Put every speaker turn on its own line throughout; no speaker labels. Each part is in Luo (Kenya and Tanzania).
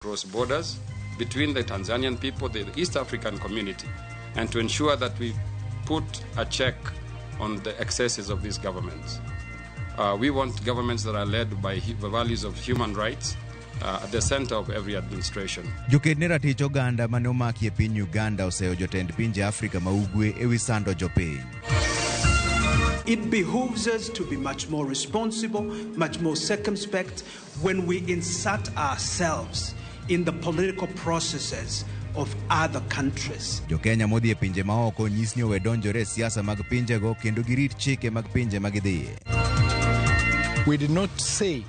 Across borders between the Tanzanian people, the East African community, and to ensure that we put a check on the excesses of these governments. We want governments that are led by the values of human rights at the center of every administration.
Joked ne ratich oganda mane omaki e piny Uganda oseyo jotend pinje Afrika ma ugwe ewi sando jopiny.
It behooves us to be much more responsible, much more circumspect when we insert ourselves in the political processes of other countries.
Jo-Kenya modhi e pinje maoko onyis ni owe donjore e siasa mag pinjego kendo girit chike mag pinje ma gidhiye.
We did not say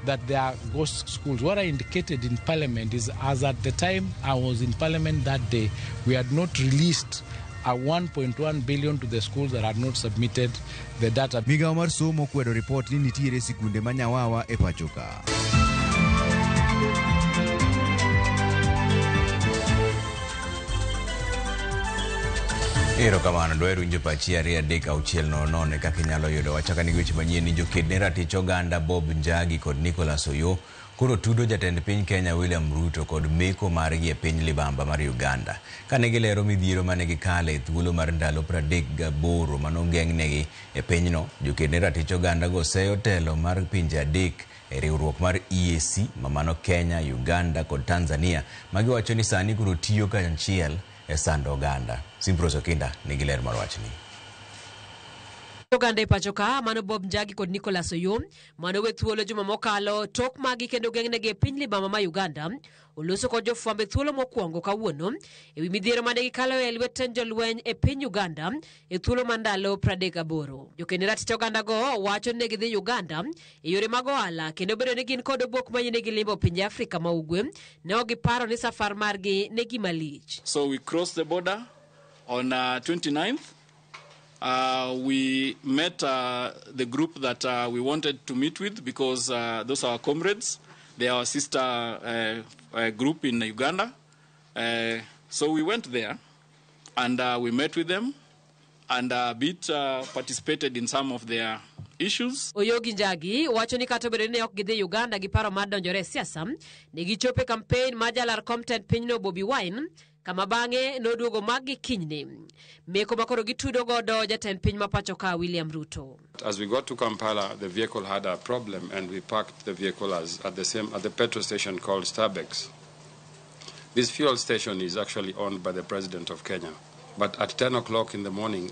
that there are ghost schools. What I indicated in Parliament is, as at the time I was in Parliament that day, we had not released a 1.1 billion to the schools that had not submitted the data.
Migawo mar somo kwedo ripot ni nitiere sikunde ma nyawawa e pacho ka. Erokamano, dwaher winjo pachi 2 3 6 0 0 kaka inyalo yudo wachaka ni weche manyien ni joked ne ratich oganda Bob Njagi kod Nicholas Oyoo koro tudo jatend piny Kenya William Ruto kod meko margi e piny libamba mar Uganda. Kane gilero midhiero mane gikale e thuolo mar ndalo 38 manogeng'negi e pinyno, joked ne ratich oganda go seyo telo mar pinje adek e riwruok mar EAC mamano Kenya, Uganda kod Tanzania magiwacho ni sani koro tiyo kanyachiel e sando oganda. Simprose Okinda nigi ler mar wachni.
Oganda e pacho ka mano Bob Njagi kod Nicholas Oyoo mano we thuolo juma mokalo tok magi kendo geng'negi e piny libamba ma Uganda oloso kod jofwambo e thuolo mokwongo kawuono ewi midhiero mane gikalo e lwet jolweny e piny Uganda e thuolo mar ndalo 38. Joked ne ratich oganda go wacho ni ne gidhi Uganda e yore mag ohala kendo bedo ni gin kod obok manyienegi limbo pinje Afrika ma ugwe ne ok giparo ni safar margi ne gima lich.
So we crossed the border on 29th. We met the group that we wanted to meet with because those are our comrades. They are our sister group in Uganda. So we went there and we met with them and a bit participated in some of their issues.
Oyogi Njagi wacho ni kata obedo ni ne ok gidhi Uganda gi paro mar donjore e siasa, ne gichopo e kampen mar jalar kom tend pinyno Bobi Wine kama bang'e noduogo mag gi kinyne. Meko ma koro gitudo godo jatend piny ma pacho ka William Ruto.
As we got to Kampala, the vehicle had a problem and we parked the vehicle at the petrol station called Starbucks. This fuel station is actually owned by the president of Kenya. But at 10 o'clock in the morning,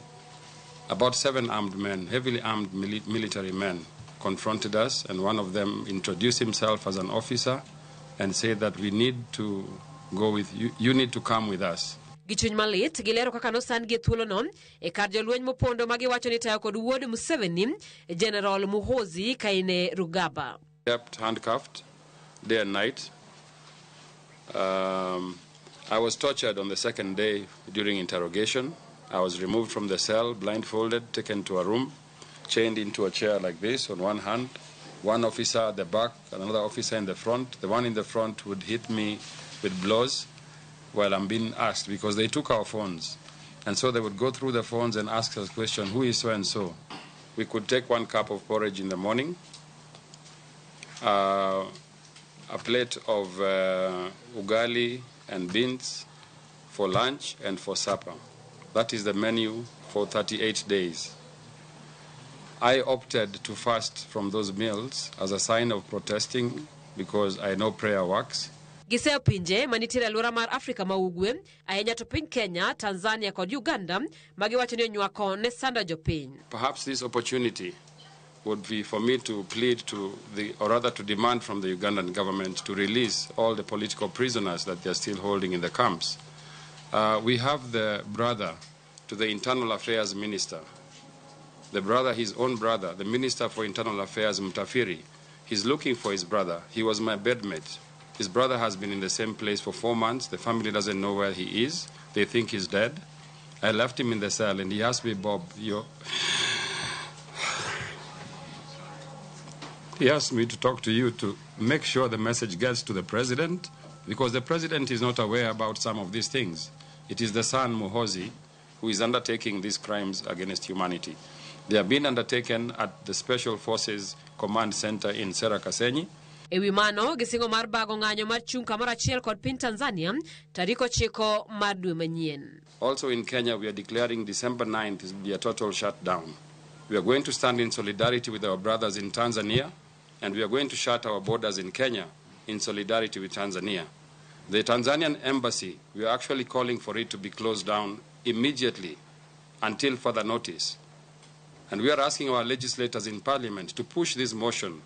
about 7 armed men, heavily armed military men, confronted us, and one of them introduced himself as an officer and said that we need to go with you, you need to come with us.
Gi chuny malit, gilero kaka nosandgi e thuolono e kar jolweny mopondo ma giwacho ni tayo kod wuod Museveni, General Muhoozi Kainerugaba.
Kept handcuffed day and night. I was tortured on the second day during interrogation. I was removed from the cell, blindfolded, taken to a room, chained into a chair like this on one hand, one officer at the back, another officer in the front. The one in the front would hit me with blows while I'm being asked, because they took our phones. And so they would go through the phones and ask us question, who is so-and-so? We could take 1 cup of porridge in the morning, a plate of ugali and beans for lunch and for supper. That is the menu for 38 days. I opted to fast from those meals as a sign of protesting, because I know prayer works.
Giseyo pinje manitiere e alwora mar Afrika ma ugwe, ahinya to piny Kenya, Tanzania kod Uganda, ma giwacho ni onywako ne sando jopiny.
Perhaps this opportunity would be for me to plead to the, or rather to demand from the Ugandan government to release all the political prisoners that they are still holding in the camps. We have the brother to the Internal Affairs Minister, the brother, his own brother, the Minister for Internal Affairs, Mutafiri. He's looking for his brother. He was my bedmate. His brother has been in the same place for 4 months. The family doesn't know where he is. They think he's dead. I left him in the cell and he asked me, Bob, he asked me to talk to you to make sure the message gets to the president, because the president is not aware about some of these things. It is the son, Muhoozi, who is undertaking these crimes against humanity. They have been undertaken at the Special Forces Command Center in Sera Kasenyi.
E wi mano, gisingo mar bago ng'anyo mar chung' kamoro achiel kod piny Tanzania tarik 9 mar dwe manyien.
Also in Kenya, we are declaring December 9th is be a total shutdown. We are going to stand in solidarity with our brothers in Tanzania, and we are going to shut our borders in Kenya in solidarity with Tanzania. The Tanzanian embassy, we are actually calling for it to be closed down immediately until further notice. And we are asking our legislators in parliament to push this motion,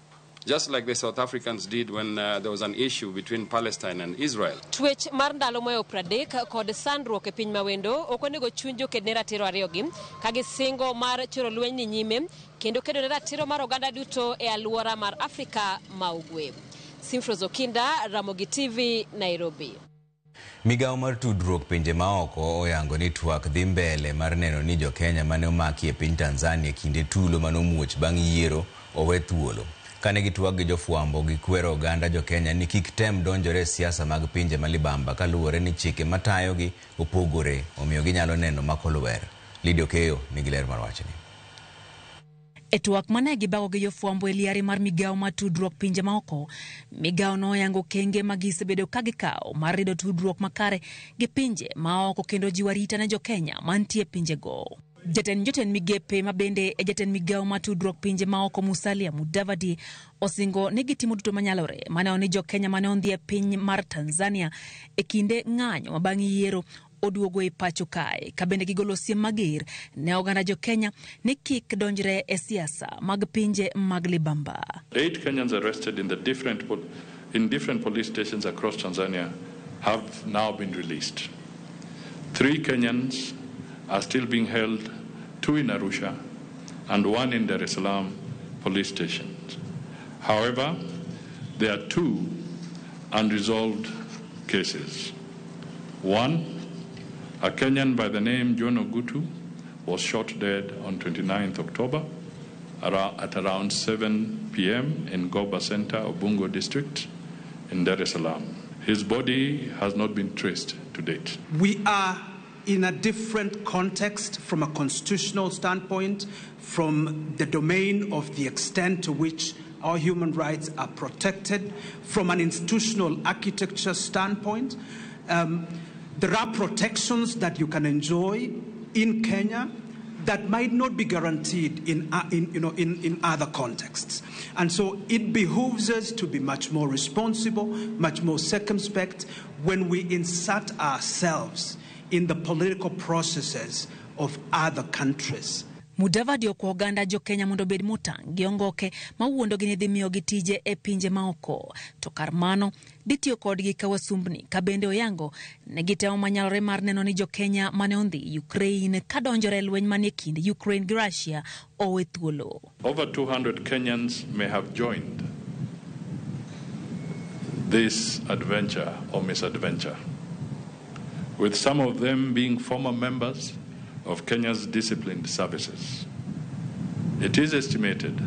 just like the South Africans did when there was an issue between Palestine and Israel.
Twech mar ndalo moyo 30 kod sandruok e piny mawendo ok onego chuny joked ne ratiro ariyogi ka gisingo mar choro lweny ni nyime kendo kedo ne ratiro mar oganda duto e alwora mar Afrika ma Ugwe. Simfros Okinda, Ramogi TV, Nairobi.
Migawo mar tudruok pinje maoko oyango ni twak dhi mbele mar neno ni jo-Kenya mane omaki e piny Tanzania kinde tulo mane omuoch bang' yiero owe thuolo. Kane gitwak gi jofwambo gikwero oganda jo-Kenya ni kik tem donjore e siasa mag pinje ma libamba kaluwore ni chike matayogi opogore omiyo ginyalo neno makolwer. Lydia Okeyo nigi ler mar wachni.
E twak mane gibago gi jofwambo e liare mar migawo mar tudruok pinje maoko, migawo noyango okenge ma gisebedo ka gikawo mar rido tudruok makare gi pinje maoko kendo jiwo arita ne jo-Kenya mantie e pinjego. Jatend jotend migepe ma bende e jatend migawo mar tudruok pinje maoko Musalia Mudavadi osingo ni gitimo duto manyalore maneno ni jo-Kenya mane ondhi e piny mar Tanzania e kinde ng'anyo ma bang' yiero oduogo e pacho kae, ka bende gigolo siem mager ne oganda jo-Kenya ni kik donjre e siasa mag pinje mag libamba.
8 Kenyans arrested in different police stations across Tanzania have now been released. 3 Kenyans are still being held, 2 in Arusha and 1 in Dar es Salaam police stations. However, there are 2 unresolved cases. 1, a Kenyan by the name John Ogutu was shot dead on 29th October at around 7 p.m. in Goba Center, Ubungo District in Dar es Salaam. His body has not been traced to date.
We are in a different context from a constitutional standpoint, from the domain of the extent to which our human rights are protected, from an institutional architecture standpoint. There are protections that you can enjoy in Kenya that might not be guaranteed in other contexts. And so it behooves us to be much more responsible, much more circumspect when we insert ourselves in the political processes of other countries.
Mudavadi okwa oganda jo-Kenya mondo obed motang' gi ongoke mawuondogi ni dhi miyogi tije e pinje maoko, to kar mano ditiyo kodgi ka wasumbni, ka bende oyango ne gitemo manyalore mar neno ni jo-Kenya mane ondhi Ukraine kadonjore e lweny manie kind Ukraine gi Russia owe thuolo.
Over 200 Kenyans may have joined this adventure or misadventure, with some of them being former members of Kenya's disciplined services. It is estimated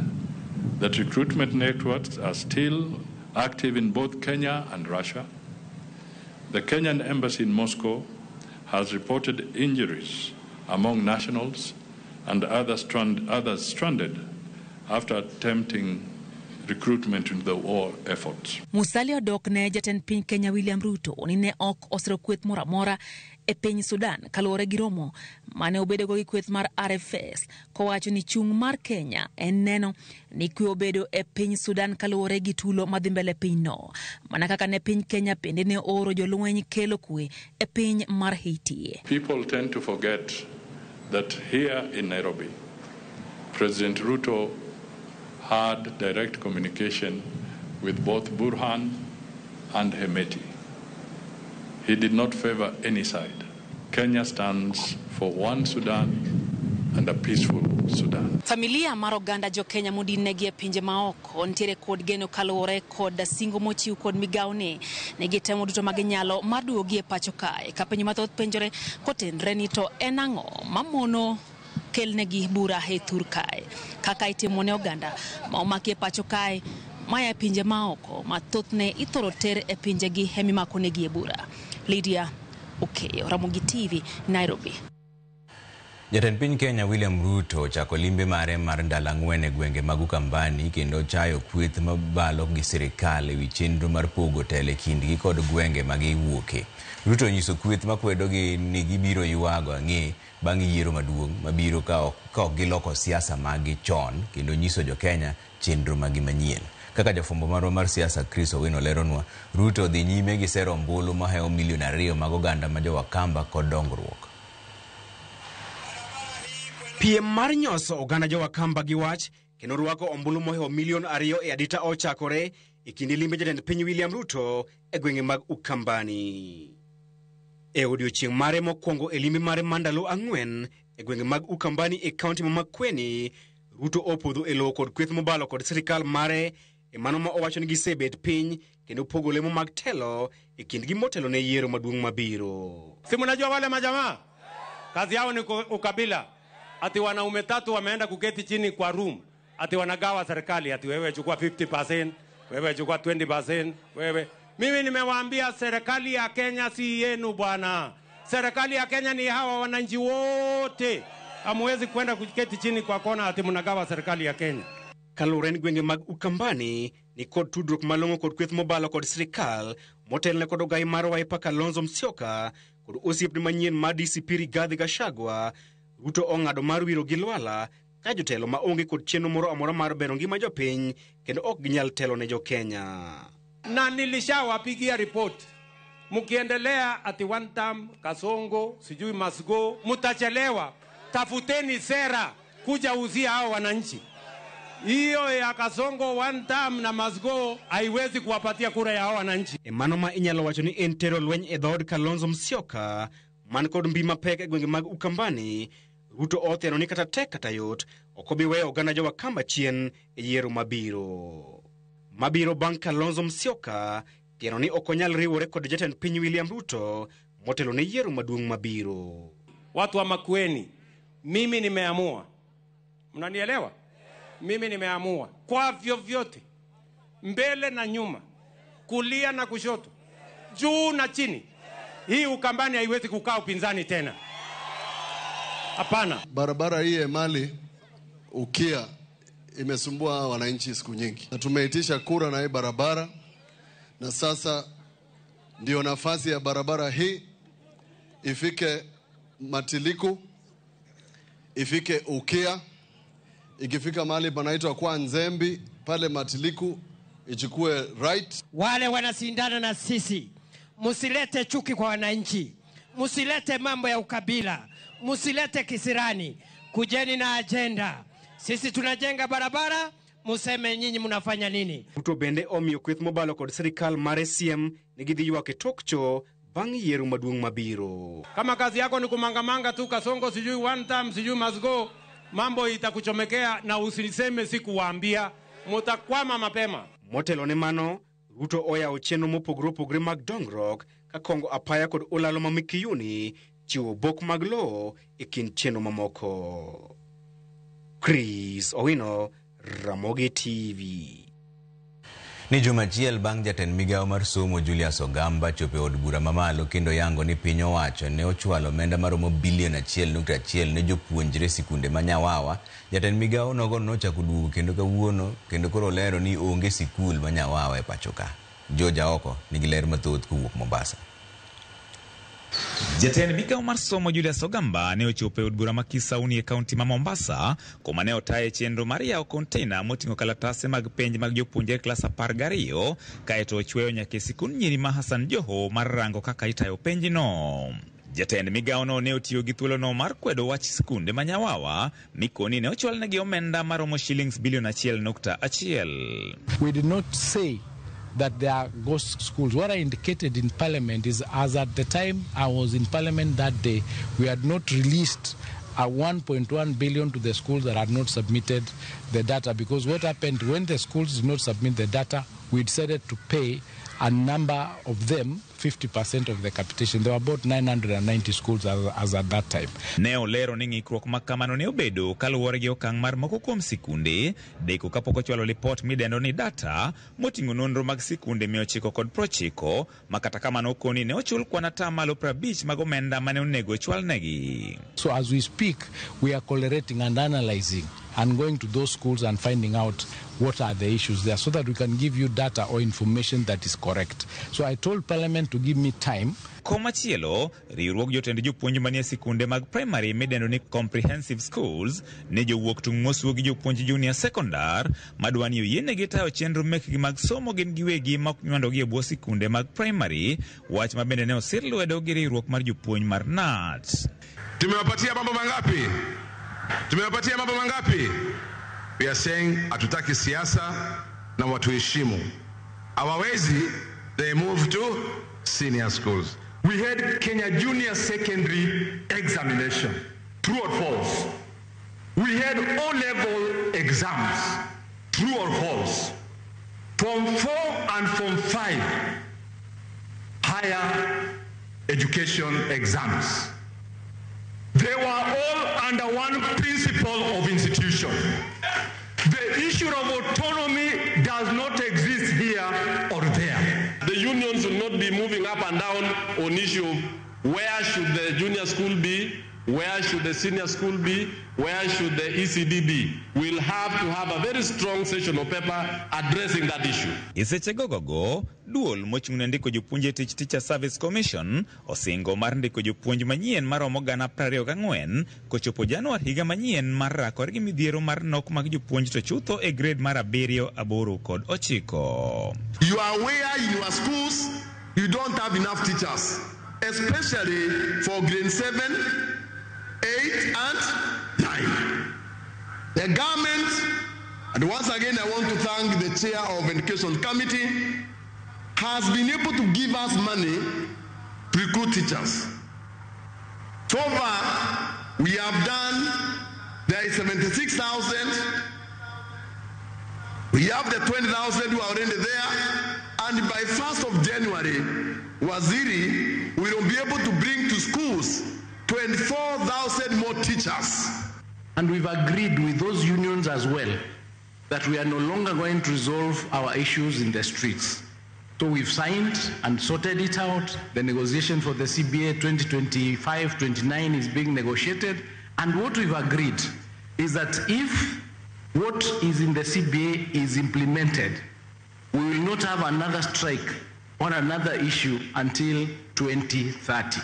that recruitment networks are still active in both Kenya and Russia. The Kenyan embassy in Moscow has reported injuries among nationals and others stranded after attempting recruitment into the war efforts.
Musalia odok ne jatend piny Kenya William Ruto ni ne ok osiro kweth moro amora e piny Sudan kaluwore gi romo mane obedogo gi kweth mar RFS, kowacho ni chung' mar Kenya en neno ni kwe obedo e piny Sudan kaluwore gi tulo madhi mbele pinyno, mana kaka ne piny Kenya bende ne ooro jolweny kelo kwe e piny mar Haiti.
People tend to forget that here in Nairobi, President Ruto had direct communication with both Burhan and Hemeti. He did not favor any side. Kenya stands for one Sudan and a peaceful Sudan.
Familia mar oganda jo-Kenya modinegi e pinje maoko nitiere kod geno kaluwore kod singo mochiw kod migawo ni ne gitemo duto maginyalo mar duogi e pacho kae, ka penjo mathoth penjore kotenre ni to en ang'o mamono kelnegi bura e thur kae kaka itimo ne oganda ma omaki e pacho kae maya e pinje maoko ma thothne ithoro ter e pinjegi emimakonegi e bura. Lydia Okeyo, Ramogi TV, Nairobi.
Jatend piny Kenya William Ruto ochako limbe mare mar ndalo ang'wen e gwenge mag Ukambani kendo chayo kweth mabalo gi sirikal ewi chenro mar pogo telo e kindgi kod gwenge ma giwuoke. Ruto onyiso kweth makwedogi ni gibiro ywago ang'e bang' yiero maduong' mabiro ka ok giloko siasa maggi chon kendo nyiso jo-Kenya chenro maggi manyien. Kaka jafwambo marwa mar siasa Chris Owino leronwa, Ruto dhi nyime gi sero ombulu mahewo milion 2 mag oganda ma jo-Wakamba kod dongruok.
Piem mar nyoso oganda jo-Wakamba gi wach kendo rwako ombulu mohewo milion 2 e adita ochakore e kinde limbe jatend piny William Ruto e gwenge mag Ukambani. E odiochieng' mare mokwongo e limbe mare mar ndalo 4 e gwenge mag Ukambani e kaunti ma Makueni, Ruto opodho e lowo kod kweth mobalo kod sirikal mare e mano ma owacho ni gisebet piny kendo pogo lemo mag telo e kindgi motelo ne yiero maduong' mabiro.
Si mnajua wale majamaa kazi yao ni ukabila, ati wanaume tatu wameenda kuketi chini kwa room, ati wanagawa serikali, ati wewe chukua 50%, wewe chukua 20%, wewe. Mimi nimewaambia serikali ya Kenya si yenu bwana. Serikali ya Kenya ni hawa wananchi wote. Hamuwezi kwenda kuketi chini kwa kona ati mnagawa serikali ya Kenya.
Kaluwore ni gwenge mag Ukambani ni kod tudruok malong'o kod kweth mobalo kod sirikal motelne kod ogai mar Wiper Kalonzo Musyoka kod osiepne manyien mar DCP Rigathi Gachagua, Ruto ong'ado mar wiro gi lwala ka jotelo maonge kod chenro moro amora mar bero ngima jopiny kendo ok ginyal telo ne jo-Kenya.
Na nilishawapigia report, mkiendelea ati one term Kasongo sijui must go, mutachelewa. Tafuteni sera kuja uzia hao wananchi. Hiyo ya Kasongo one term na must go haiwezi kuwapatia kura ya hao wananchi.
E mano ma inyalo wacho ni en tero lweny e dhood Kalonzo Musyoka man kod mbi mapek e gwenge mag Ukambani, Ruto othiano ni kata tek kata yot ok obi weyo oganda jo-Wakamba chien e yiero mabiro. Mabiro bang' Kalonzo Musyoka thiano ni ok onyal riwore kod jatend piny William Ruto motelo ne yiero maduong' mabiro.
Watu wa Makueni, mimi nimeamua, mnanielewa? Mimi nimeamua kwa vyovyote, mbele na nyuma, kulia na kushoto, juu na chini, hii Ukambani haiwezi kukaa upinzani tena. Hapana.
Barabara hii Emali Ukia imesumbua wananchi siku nyingi, na tumeitisha kura na hii barabara, na sasa ndio nafasi ya barabara hii ifike Matiliku, ifike Ukia, ikifika mahali panaitwa kwa Nzembi pale Matiliku ichukue right.
Wale wanasindana na sisi, msilete chuki kwa wananchi, msilete mambo ya ukabila, msilete kisirani, kujeni na agenda. Sisi tunajenga barabara, museme nyinyi mnafanya nini?
Ruto bende omiyo kweth mobalo kod sirikal mar SCM ni gidhi ywak e tok cho bang' yiero maduong' mabiro.
Kama kazi yako ni kumangamanga tu Kasongo sijui one term sijui must go, mambo itakuchomekea na usiseme sikuwaambia, mutakwama mapema.
Motelo ne mano, Ruto oyawo chenro mopogore opogore mag dongruok ka kongo apaya kod olalo ma Mikiyuni, chiwo bok mag lowo e kind chenro mamoko. Chris Owino, Ramogi TV.
Ni juma achiel bang' jatend migawo mar somo Julius Ogamba chopo e od bura mamalo kendo yango ni piny owacho ne ochwalo omenda maromo bilion 1.1 ne jopuonjre sikunde ma Nyawawa, jatend migawo nogo nochako duogo kendo kawuono kendo koro olero ni onge sikul ma Nyawawa e pacho ka. George Aoko nigi ler mathoth kowuok Mombasa.
Jatend migawo mar somo Julius Ogamba ne ochopo e od bura ma Kisauni e kaunti ma Mombasa, kuma ne otaye chenro mar yawo konteina moting'o kalatase mag penj mag jopuonjre klas 12, kaeto ochweyo nyaka e sikund nyiri ma Hassan Joho mar rango kaka itayo penjno. Jatend migawono ne otiyo gi thuolono mar kwedo wach sikunde ma Nyawawa mikoni ne ochwalnegi omenda maromo shillings bilion 1.1.
We did not say that there are ghost schools. What I indicated in Parliament is, as at the time I was in Parliament that day, we had not released a 1.1 billion to the schools that had not submitted the data, because what happened when the schools did not submit the data, we decided to pay A number of them, 50% of the capitation. There were about 990 schools as at that time.
Ne olero ni ng'ikruok ma kamano ne obedo kaluwore gi okang' mar moko kuom sikunde deko kapok ochwalo lipot midendo ni data moting'o nonro mag sikunde 990 ma kata kamano okoni ne ochul kwan 50% mag omenda mane onego ochwalnegi.
So as we speak, we are collaborating and analyzing and going to those schools and finding out what are the issues there so that we can give you data or information that is correct. So I told Parliament to give me time.
Komachielo, riwruog jotend jopuonj manie sikunde mag primary midendo ni comprehensive schools ne jowuok tung' mosuo gi jopuonj junior secondar madwa ni oyienegi tayo chenro mekgi mag somo gin giwegi ma ok nywandogi e bwo sikunde mag primary, wach ma bende ne osir lwedo gi riwruok mar jopuonj mar KNUT.
Tumewapatia mambo mangapi? Tumewapatia mambo mangapi? We are saying hatutaki siasa na watuheshimu. Hawawezi, they move to senior schools.
We had Kenya Junior Secondary Examination, true or false? We had O-level exams, true or false? Form 4 and Form 5, higher education exams. They were all under one principle of institution. The issue of autonomy does not exist here or there.
The unions will not be moving up and down on issue of where should the junior school be, where should the senior school be, where should the ECD be. We'll have to have a very strong session of paper addressing that issue.
E seche gogogo, duol mochung' ne ndiko jopuonj e tich Teacher Service Commission osingo mar ndiko jopuonj manyien maromo 24,000 kochopo Januar higa manyien mar rakore gi midhiero mar nok mag jopuonj to chutho e grade mar 7, 8 kod 9.
You are aware in your schools you don't have enough teachers, especially for grade 7, 8 and 9. The government, and once again I want to thank the chair of Education Committee, has been able to give us money to recruit teachers. So far, we have done, there is 76,000. We have the 20,000 who are already there. And by 1st of January, Waziri will be able to bring to schools 24,000 more teachers.
And we've agreed with those unions as well that we are no longer going to resolve our issues in the streets. So we've signed and sorted it out. The negotiation for the CBA 2025-29 is being negotiated. And what we've agreed is that if what is in the CBA is implemented, we will not have another strike on another issue until 2030.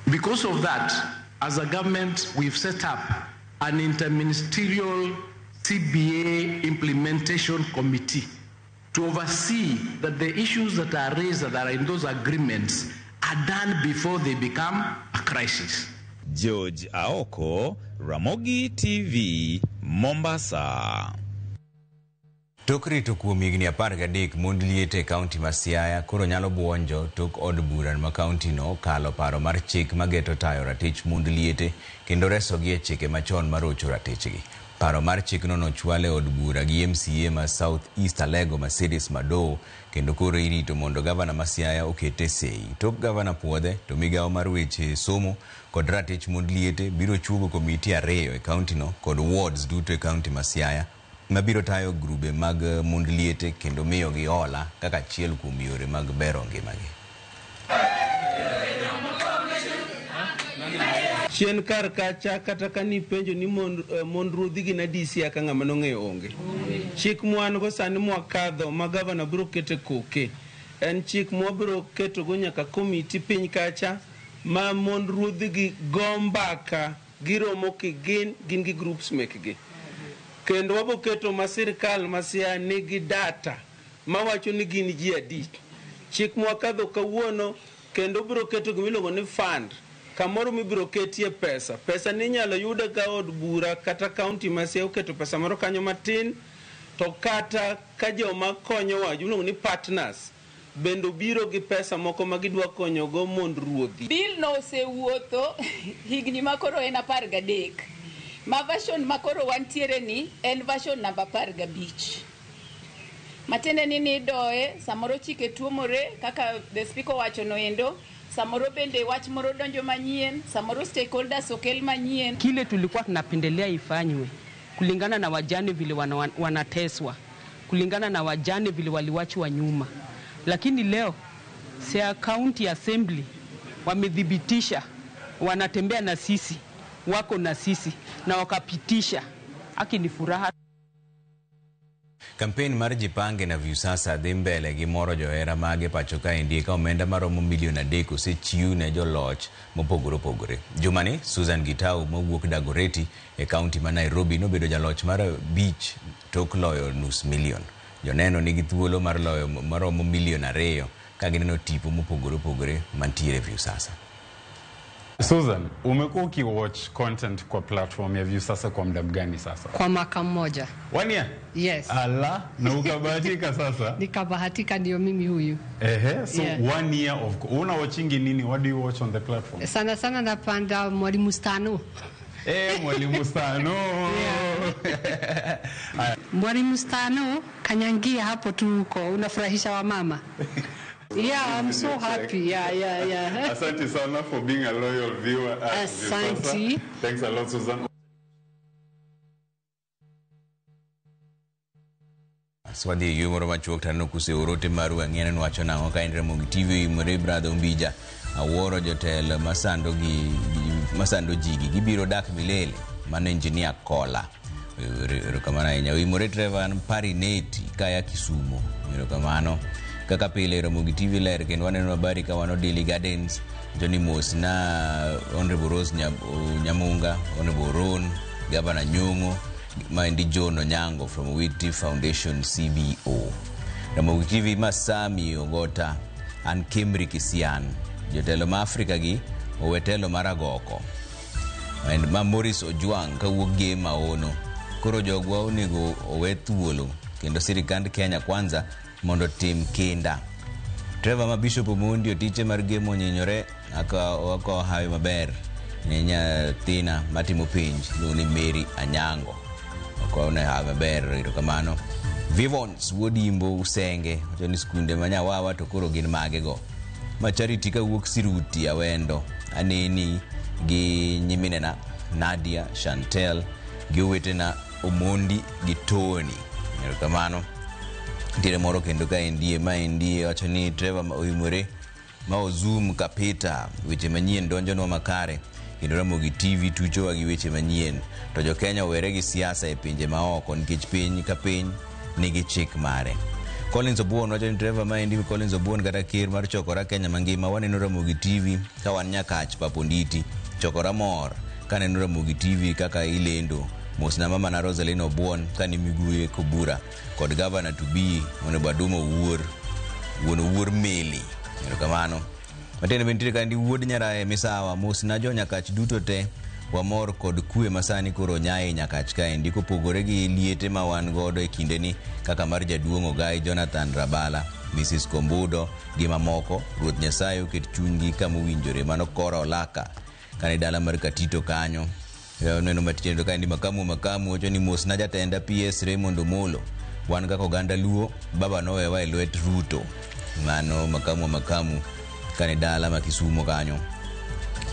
Because of that, as a government, we've set up an interministerial CBA implementation committee to oversee that the issues that are raised that are in those agreements are done before they become a crisis.
George Aoko, Ramogi TV, Mombasa.
Tok rito kuom higni 13 mond liete e kaunti ma Siaya koro nyalo buonjo tok od bura ma kaunti no kalo paro mar chik mageto tayo ratich mond liete kendo resogi e chike machon marocho ratichgi. Paro mar chikno nochwal e od bura gi MCA ma South East Alego Mercedes Madowo kendo koro irito mondo gavana ma Siaya okete sei. Tok gavana puodhe to migawo mar weche somo kod ratich mond liete biro chuogo komiti 2 e kaunti no kod wards duto e kaunti ma Siaya mabiro tayo grube mag mond liete kendo miyogi hola kaka achiel kuom yore mag bero ngimagi.
Chien kar kacha kata ka nipenjo ni mond ruodhi gin adi Siaya ka ng'ama nong'eyo onge. Chik mwan go sani mwakadho ma gavana biro kete koke en chik mwabiro ketogo nyaka komiti piny kacha ma mond ruodhi gi go mbaka giromo kigin gin gi groups mekgi. Kendo wabo keto ma sirikal ma Siaya nigi data mawacho ni gin ji adi. Chik mwakadho kawuono kendo biro keto gimiluongo ni fund kamoro mibiro ketie pesa. Pesa ni inyalo yude ka od bura kata kaunti ma Siaya oketo pesa moro kanyo matin, to kata ka joma konyowa iluongo ni partners bende obiro gi pesa moko ma gidwa konyogo mond ruodhi.
Bill no osewuotho higni makoro en 13. Ma version makoro wantiere ni en version namba 15. Matiende ni nidoye, samoro chike tuomore kaka the speaker owacho noendo, samoro bende wach moro donjo manyien, samoro stakeholders okel manyien.
Kile tulikuwa tunapendelea ifanywe kulingana na wajane vile wanateswa, kulingana na wajane vile waliwachwa nyuma, lakini leo Siaya County Assembly wamethibitisha, wanatembea na sisi, wako na sisi na wakapitisha. Haki ni furaha.
Kampen mar Jipange na Viusasa dhi mbele gi moro johera mage pacho kaendi ka omenda maromo milion 3 osechiw ne joloch mopogore opogore. Jumani, Susan Gitau mowuok Dagoretti e kaunti ma Nairobi nobedo jaloch mar 5 tok loyo 500,000. Joneno nigi thuolo mar loyo maromo milion 2 ka gineno tipo mopogore opogore mantiere Viusasa.
Susan, umekuwa ukiwatch content kwa platform ya Viusasa kwa muda gani sasa?
Kwa mwaka mmoja.
1 year?
Yes.
Ala, na ukabahatika sasa?
Nikabahatika, ndio mimi huyu.
Ehe, so yeah. 1 year of una watchingi nini? What do you watch on the platform?
Sana sana napanda Mwalimu Stano.
Mwalimu Stano.
Yeah. Mwalimu Stano kanyangia hapo tu uko, unafurahisha wamama. Yeah, I'm so happy. Yeah.
Asante sana for being a loyal viewer.
Asante.
Thanks a lot, Susan.
Swadhi yo moro machuok taneno kuseoro ote maru ang'e ni wacho nang'o ka en Ramogi TV imore brother Ombija awuoro jotelo masando jigi gibiro dak milele. Mano engineer Kola. Erokamano ahinya. Oimore Trevor Parineti kaya Kisumo. Erokamano. Kaka pile Ramogi TV ler kendo waneno habari ka wano Daily Gardens, Johnny Mos na Honorable Rose Nyamunga, Honorable Ron, Governor Nyong'o, maendi John Onyango from Witi Foundation CBO. Ramogi TV Masami Ogota an Kemri Kisian, jotelo ma Afrika gi owetelo maragoko. And ma Maurice Ojwang kawuok gi maono. Koro jogwa onego owe thuolo kendo sirikand Kenya kwanza mondo tim kinda. Trevor ma Bishop Omondi otiche mar gemo onyinyore aka hawi maber ne nyathina matimo penj iluongo ni Mary Anyango. Okone hawi maber, erokamano. Vivons wuod Imbo Usenge wacho ni skunde ma Nyawawa to koro gin mage go. Ma Charity kawuok Siruti Awendo aneni gi nyiminena Nadia, Chantel gi owetena Omondi gi Tony. Erokamano. Nitiere moro kendo ka endie ma endie wacho ni Trevor oimore ma Ozum Kapita weche manyien donjonwa makare kendo Ramogi TV tuchowa gi weche manyien to jo Kenya owere gi siasa e pinje maoko nikech piny ka piny nigi chik mare. Collins Obuon wacho ni Trevor maendi Collins Obuon kata ker mar chokora Kenya mangima waneno Ramogi TV ka wan Nyakach Paponditi chokora mor kaneno Ramogi TV kaka ilendo. Mosna mama na Rosaline Obuon kani Miguye Kobura kod governor to be onego Adumo Wuor wuon Wuor Meli. Erokamano. Matiende bende nitiere kandi wuod Nyaraye Misawa mosna jo Nyakach duto te wamor kod kwe masani koro nyaye Nyakach kaendi kopogore gi liete ma wan godo e kindeni kaka mar jaduong' Ogai Jonathan Rabala, Mrs. Kombudo gi mamoko. Ruoth Nyasaye oket chunygi kama owinjore. Mano Kora Olaka kane dala mar Katito kanyo. Neno matindo kaendi makamu wacho ni mosna jatenda PS Raymond Omolo wan kaka oganda Luo baba nowewa e lwet Ruto. Mano makamu kane dala ma Kisumo kanyo.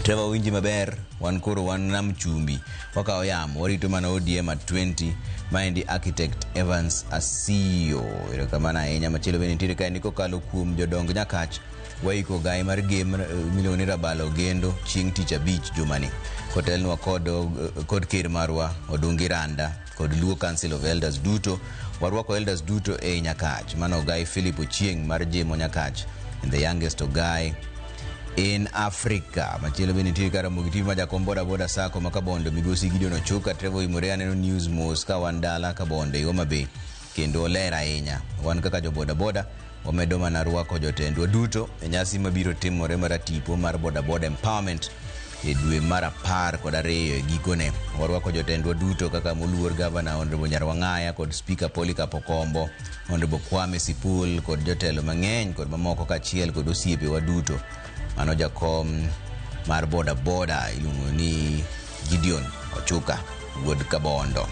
Trevor winji maber, wan koro wan nam chumbi wakawo yamo warito mana ODM at 20. Maendi architect Evans Asiyo. Erokamano ahinya. Machielo bende nitiere kaendi kokalo kuom jodong Nyakach waiko gai mar gem miluongo ni Rabalo Ogendo chieng' tich abich jumani kotelnwa kod ker marwa Odungi Randa kod Luo Council of Elders duto. Warwako elders duto e Nyakach. Mano Ogai Philip Ochieng' mar Jemo Nyakach and the youngest Ogai in Africa. Machielo bende nitiere ka Ramogi TV ma jakom boda boda sako ma Kabondo migosi Gideon Ochuka. Trevor Imore aneno news mos ka wan dala Kabondo e Homa Bay kendo oler ahinya. Wan kaka jo boda boda wamedo mana rwako jotendwa duto e nyasi mabiro timore mar tipo mar boda boda empowerment e dwe mar 12 e gikone. Warwako jotendwa duto kaka moluor Governor Honorable Nyarwang'aya kod Speaker Polycarp Okombo, Honorable Kwame Sipul kod jotelo mang'eny kod mamoko kaachiel kod osiepewa duto. Mano jakom mar boda boda iluongo ni Gideon Ochuka wuod Kabondo.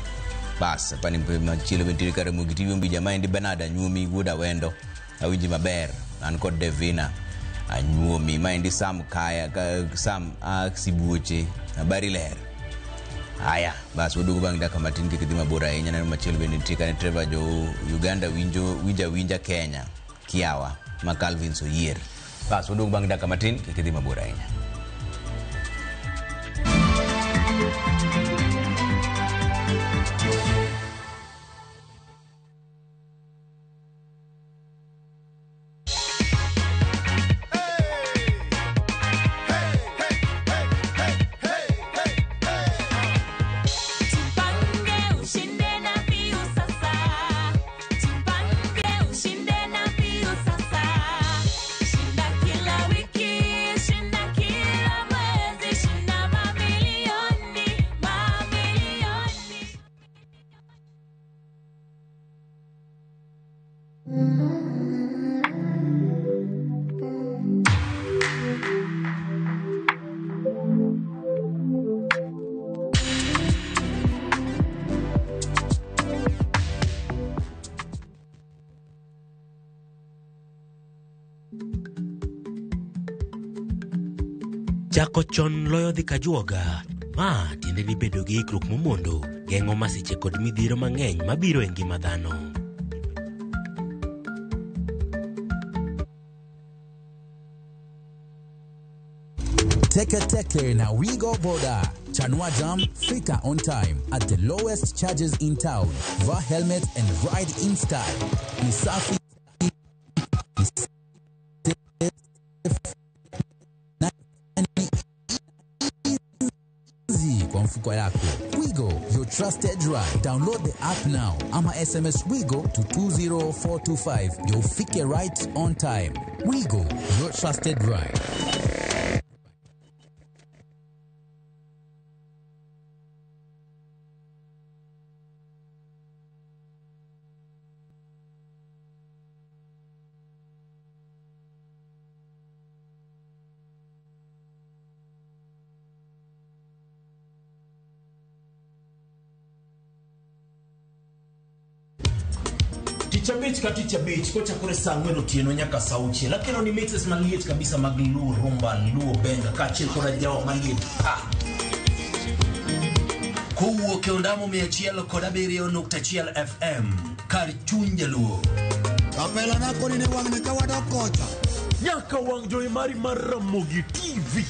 Bas, apani machielo bende kare Ramogi TV Ombija. Maendi Bernard Anyuomi wuod Awendo. Awinji maber. An kod Devina Anyuomi. Maendi Sam Kaya, Sam Sibuoche. Habari ler. Haya, bas waduogo bang' dakika matin kik idhi mabor ahinya. Neno machielo bende nitie kane Trevor jo Uganda winjo winja winja Kenya. Kiawa ma Calvin Soyier. Bas waduogo bang' dakika matin kik idhi mabor ahinya.
Jipange ushinde na Viusasa. Jipange ushinde na Viusasa. Shinda kila wiki, shinda kila mwezi, shinda mamilioni, mamilioni.
Chako chon loyo dhi kajuoga. Ma tiende ni bedo gi ikruok momondo geng'o masiche kod midhiero mang'eny mabiro e ngima dhano.
Teke Teke na Wigo Boda. Chanua Jam, Fika on time at the lowest charges in town. Va helmet and ride in style. Ni safi, ni safe, na ni easy kwa mfuko yako. Wigo, your trusted ride. Download the app now ama SMS Wigo to 20425. You'll fike right on time. Wigo, your trusted ride.
Tich abich ka tich abich kochakore saa ang'wen otieno nyaka saa auchiel akelo ni mixes maliet kabisa mag Luo Rumba, Luo Benga kaachiel kod ajawa maliet pa.
Kowuok e ondamo 107.1 FM kar chuny jaluo.
Kapela nako ni wang'ni ka wadok kocha.
Nyaka wang' jowi mari mar Ramogi TV.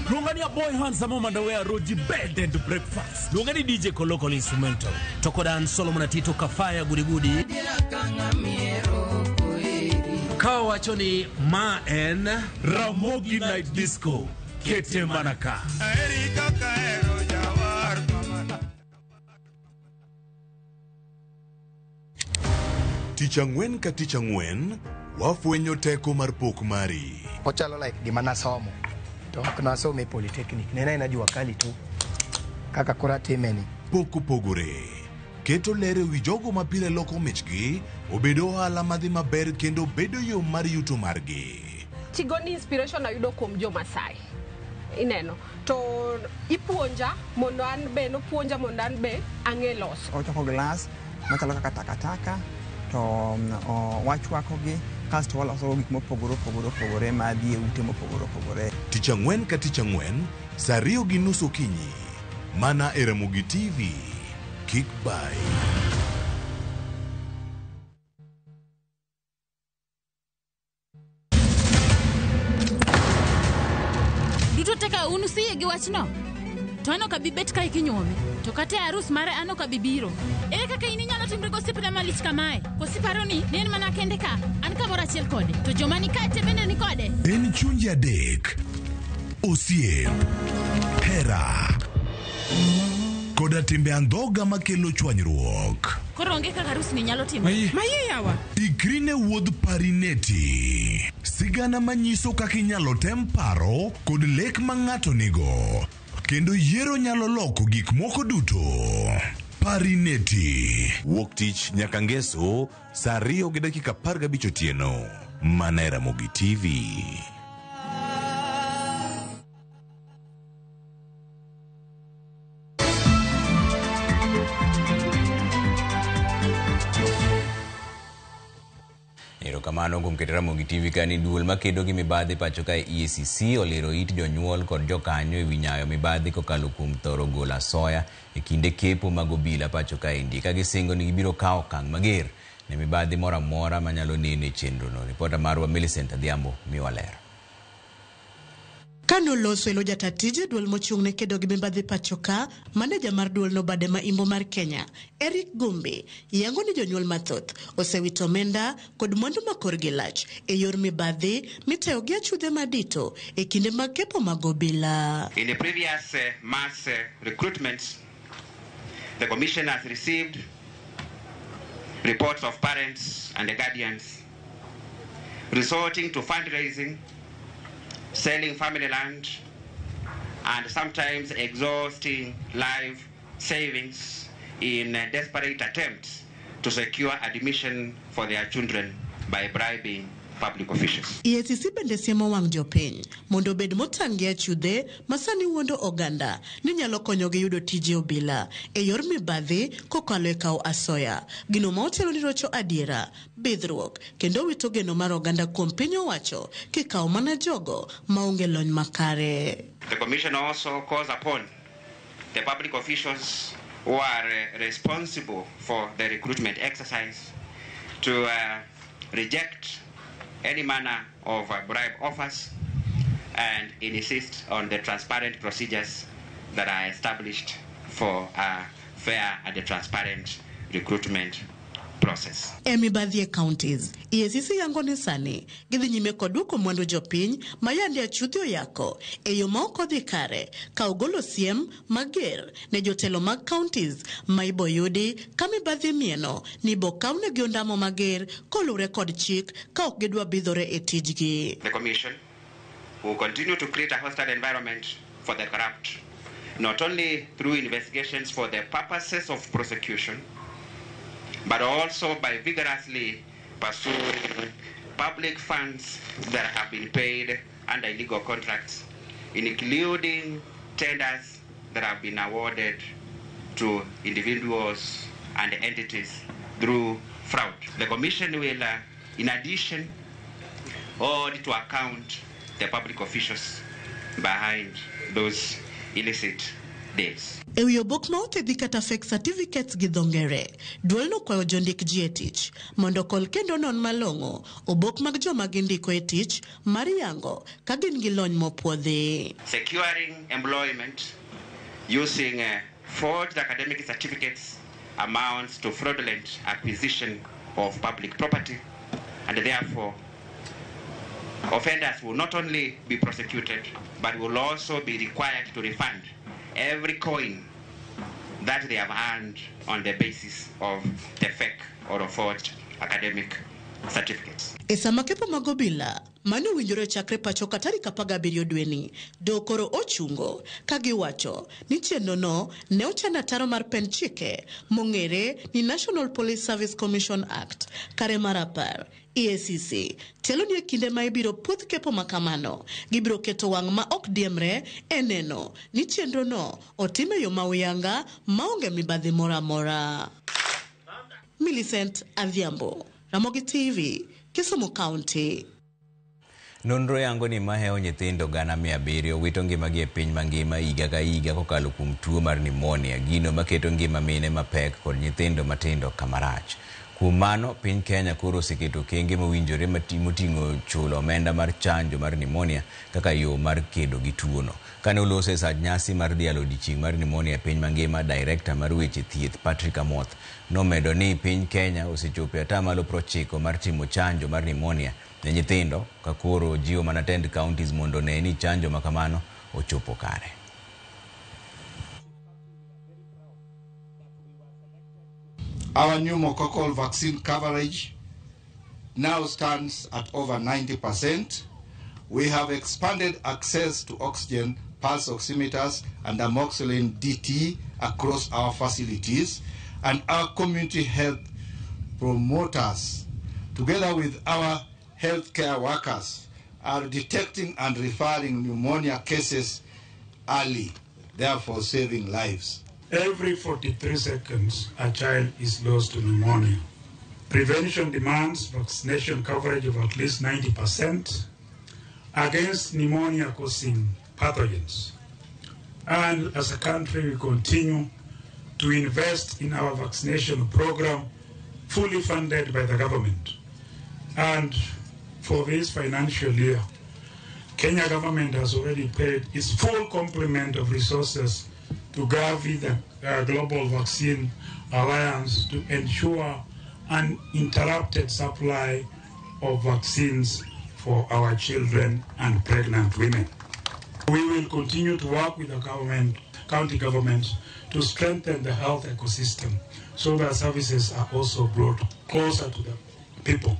Luonga ni Aboy Handsome Omandawe Roji Bed and Breakfast.
Luonga ni DJ Koloko Instrumental. To kod an Solomon Atito Kafaya Gudigudi. Ka wacho ni ma en
Ramogi Night Disco. Kete mana ka.
Tich ang'wen ka tich ang'wen, wafwenyo teko mar pok mari.
Ochalo like gima nasomo to ok nasome e polytechnic ne en aena jua kali tu kaka koro atimeni.
Pok opogore. Keto ler e wi jogo ma pile loko michgi obedo ohala madhi maber kendo bedo yo mar yuto margi.
Tigoni inspiration ayudo kuom jo Masai. Ineno to ipuonja mondo an be nopuonja mondo an be ang'e loso.
Ochoko glass machalo kaka takataka to wachwakogi kasto waloso gik mopogore opogore opogore madhi e ute mopogore opogore.
Tich ang'wen ka tich ang'wen, saa 2:30 okinyi, mana e Ramogi TV. Kik bai.
Duto te ka un usiyie gi wachno? To an ok abi bet kae kinyuome. To kata e arus mare an ok abi biro. Ere kaka in inyalo timri gosiepna malich kamae? Koso iparo ni ne en mana kende ka? An kamoro achiel kode. To joma ni kae te bende ni kode.
En chunje adek, osiep, hera, koda timbe andhoga makelo chwanyruok.
Koro onge kaka arus ni nyalo timore.
Mayie yawa. Ikri ne wuodh Parineti. Sigana manyiso kaka inyalo tem paro kod lek ma ng'ato nigo. Kendo yiero nyalo loko gik moko duto. Parineti. Wuok tich nyaka ngeso saa 2:15 otieno. Mana e Ramogi TV.
Erokamano kuom keto Ramogi TV ka ni duol makedo gi mibadhi pacho kae EACC olero it jonyuol kod jokanyo ewi nyayo mibadhi kokalo kuom thoro golo asoya e kinde kepo mag obila pacho kaendi ka gisingo ni gibiro kawo okang' mager ne mibadhi moro amora manyalo neno e chenrono. Ripota marwa Millicent Adhiambo miwa ler.
Kanoloso elo jata tije duol mochung' ne kedo gi mibadhi pacho ka, maneja mar duolno bade ma imbo mar Kenya, Eric Gumbi, yango ni jonyuol mathoth osewito omenda kod mwandu ma korgi lach e yor mibadhi mitayo gi achudhe madito e kinde mag kepo mag obila.
In the previous mass recruitments, the Commission has received reports of parents and the guardians resorting to fundraising, selling family land, and sometimes exhausting life savings in desperate attempts to secure admission for their children by bribing public officials.
EACC bende siemo wang' jopiny mondo obed motang' gi achudhe ma sani wuondo oganda ni nyalo konyogi yudo tije obila e yor mibadhi kokalo e kawo asoya, gino ma otelo ni rocho adiera, bidhruok kendo wito geno mar oganda kuom piny owacho kikawo mana jogo maonge lony makare.
The Commission also calls upon the public officials who are responsible for the recruitment exercise to reject any manner of bribe offers and insist on the transparent procedures that are established for a fair and a transparent recruitment process.
E mibadhi e counties, EACC yango ni sani gidhi nyime kod duoko mwandu jopiny ma yande achudhi oyako e yo ma ok odhi kare ka ogolo siem mager ne jotelo mag counties ma iboyudi ka mibadhi mieno ni bokawnegi ondamo mager koluwore kod chik ka ok gidwa bidhore e tijgi.
The Commission will continue to create a hostile environment for the corrupt, not only through investigations for the purposes of prosecution, but also by vigorously pursuing public funds that have been paid under illegal contracts, including tenders that have been awarded to individuals and entities through fraud. The Commission will, in addition, hold to account the public officials behind those illicit deals.
E wi obok ma othedhi kata fake certificates gi dho ngere, duolno kwayo jondik ji e tich mondo okol kendo non malong'o obok mag joma gindiko e tich mar yango ka gin gi lony mopuodhi.
Securing employment using forged academic certificates amounts to fraudulent acquisition of public property, and therefore offenders will not only be prosecuted but will also be required to refund every coin that they have earned on the basis of the fake or forged academic certificates.
E sama kepo mag obila mane owinjore chakre pacho ka tarik 17 dweni, do koro ochungo ka giwacho ni chenrono ne ochan ataro mar pend chike mong'ere ni National Police Service Commission Act kare mar 10. EACC tielo ni e kinde ma ibiro puodh kepo makamano, gibiro keto wang' ma ok diemre e neno ni chenrono otim e yo ma uyanga maonge mibadhi moro amora. Millicent Adhiambo, Ramogi TV, Kisumu County.
Nonro yango ni mahewo nyithindo 700 wito ngimagi e piny mangima higa ka higa kokalo kuom tuo mar pneumonia, gino maketo ngima mine mapek kod nyithindo matindo kamarach. Kuom mano, piny Kenya koro oseketo okenge mowinjore moting'o chulo omenda mar chanjo mar pneumonia kaka yo mar kedo gi tuono. Kane oloso e sa nyasi mar dhialo odiechieng' mar pneumonia e piny mangima, direkta mar weche thieth Patrick Amoth nomedo ni piny Kenya osechopo e 90% mar timo chanjo mar pneumonia ne nyithindo, ka koro jiwo mana tend counties mondo one ni chanjo makamano ochopo kare.
Our pneumococcal vaccine coverage now stands at over 90%. We have expanded access to oxygen, pulse oximeters, and amoxicillin DT across our facilities, and our community health promoters, together with our healthcare workers, are detecting and referring pneumonia cases early, therefore saving lives.
Every 43 seconds, a child is lost to pneumonia. Prevention demands vaccination coverage of at least 90% against pneumonia-causing pathogens. And as a country, we continue to invest in our vaccination program, fully funded by the government. And for this financial year, Kenya government has already paid its full complement of resources to Gavi, the Global Vaccine Alliance, to ensure uninterrupted supply of vaccines for our children and pregnant women. We will continue to work with the government, county governments, to strengthen the health ecosystem so that services are also brought closer to the people.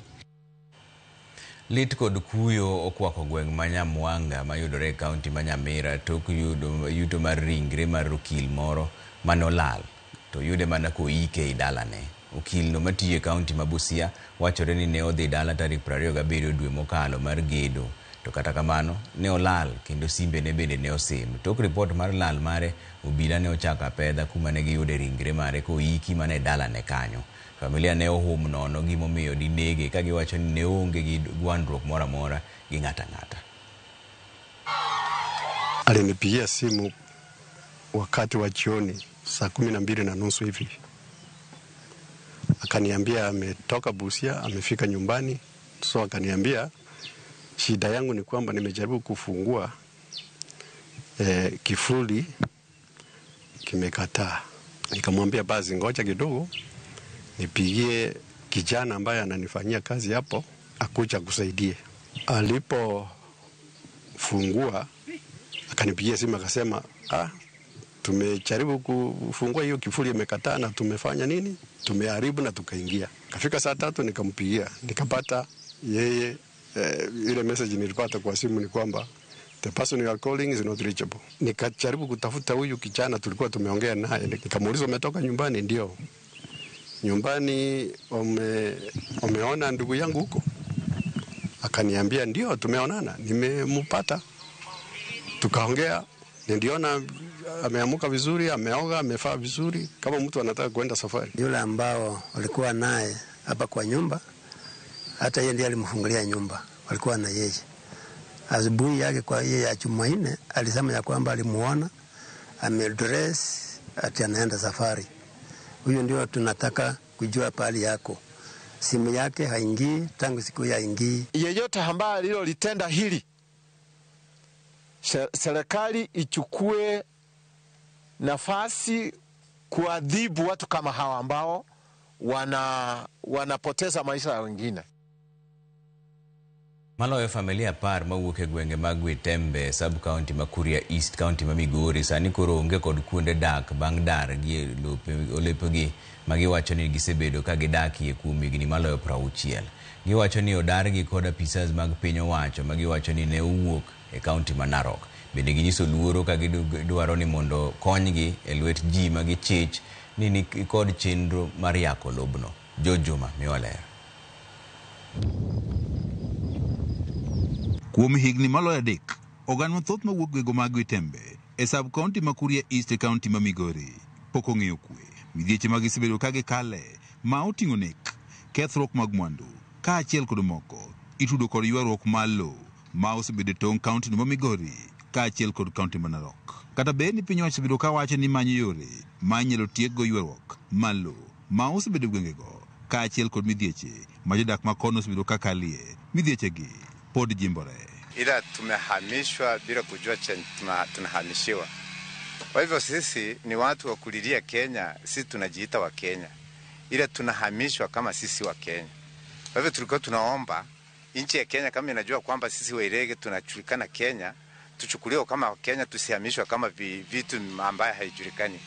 Lit kod kuyo okwako gweng' ma Nyamwanga mayudore e kaunti ma Nyamira tok yudo yuto mar ringre mar okil moro manolal to yude mana koike e dalane. Okil no matiyo e kaunti ma Busia wachore ni ne odhi dala tarik 27 dwe mokalo mar gedo, to kata kamano ne olal kendo simbe ne bende ne osim. Tok ripot mar lal mare, obila ne ochako apedha kuma ne giyude ringre mare koiki mana e dalane kanyo. Familia ne ohum nono gimomiyo dinege ka giwacho ni ne onge gi gwandruok moro amora gi ng'ato ang'ata.
Alinipigia simu wakati wa jioni saa 12:30 hivi, akaniambia ametoka Busia, amefika nyumbani. So akaniambia shida yangu ni kwamba nimejaribu kufungua kifuli kimekataa. Nikamwambia basi ngoja kidogo nipigie kijana ambaye ananifanyia kazi hapo akuja kusaidie. Alipofungua akanipigia simu akasema, tumejaribu kufungua hiyo kifuli imekataa na tumefanya nini? Tumeharibu na tukaingia. Kafika saa 3 nikampigia, nikapata yeye ile message nilipata kwa simu ni kwamba the person you are calling is not reachable. Nikajaribu kutafuta huyu kijana tulikuwa tumeongea naye, nikamuuliza umetoka nyumbani? Ndio. Nyumbani umeona ndugu yangu huko? Akaniambia ndio, tumeonana, nimempata. Tukaongea, niliona ameamuka vizuri, ameoga, amefaa vizuri kama mtu anataka kwenda safari.
Yule ambao walikuwa naye hapa kwa nyumba, hata yeye ndiye alimfungulia nyumba, walikuwa na yeye. Asubuhi yake kwa yeye ya Jumanne alisema ya kwamba alimuona amedress ati anaenda safari. Huyo ndio tunataka kujua pahali yako. Simu yake haingii tangu siku ya ingii.
Yeyote ambaye alilolitenda hili, serikali ichukue nafasi kuadhibu watu kama hawa ambao wanapoteza maisha ya wengine.
Maloyo familia 10 mawuok e gwenge mag Witembe, sub county ma Kuria East, county ma Migori sani koro onge kod kuonde dak bang' dar gi olepegi ma giwacho ni gisebedo ka gidakie kuom higni maloyo 60. Giwacho ni odargi kod apisas mag piny owacho ma giwacho ni ne owuok e kaunti ma Narok. Bende ginyiso luoro ka gidwaro ni mondo konygi e lwet ji ma gichich ni ni kod chenro mar yako lobno. Jojuma miwa ler.
Kuom higni maloyo 3, oganda mathoth mawuok gwenge mag Witembe e sub county ma Kuria East e kaunti ma Migori pok ong'eyo kwe. Midhieche ma gisebedo ka gikale ma oting'o nek, kethruok mag mwandu kaachiel kod moko itudo kod ywaruok mar lowo ma osebedo e tong' kaunti ma Migori kaachiel kod kaunti ma Narok. Kata bed ni piny owacho osebedo ka wacho ni manyo yore ma inyalo tiekgo ywaruok mar lowo ma osebedo e gwengego kaachiel kod midhieche ma jodak ma kono osebedo ka kalie, midhiechegi pod jimbore.
Ila tumehamishwa bila kujua tunahamishiwa. Kwa hivyo sisi ni watu wa kulilia Kenya, sisi tunajiita wa Kenya. Ila tunahamishwa kama sisi wa Kenya. Kwa hivyo tulikuwa tunaomba nchi ya Kenya kama inajua kwamba sisi Wairege tunajulikana Kenya, tuchukuliwe kama Kenya, tusihamishwe kama vitu ambaye haijulikani.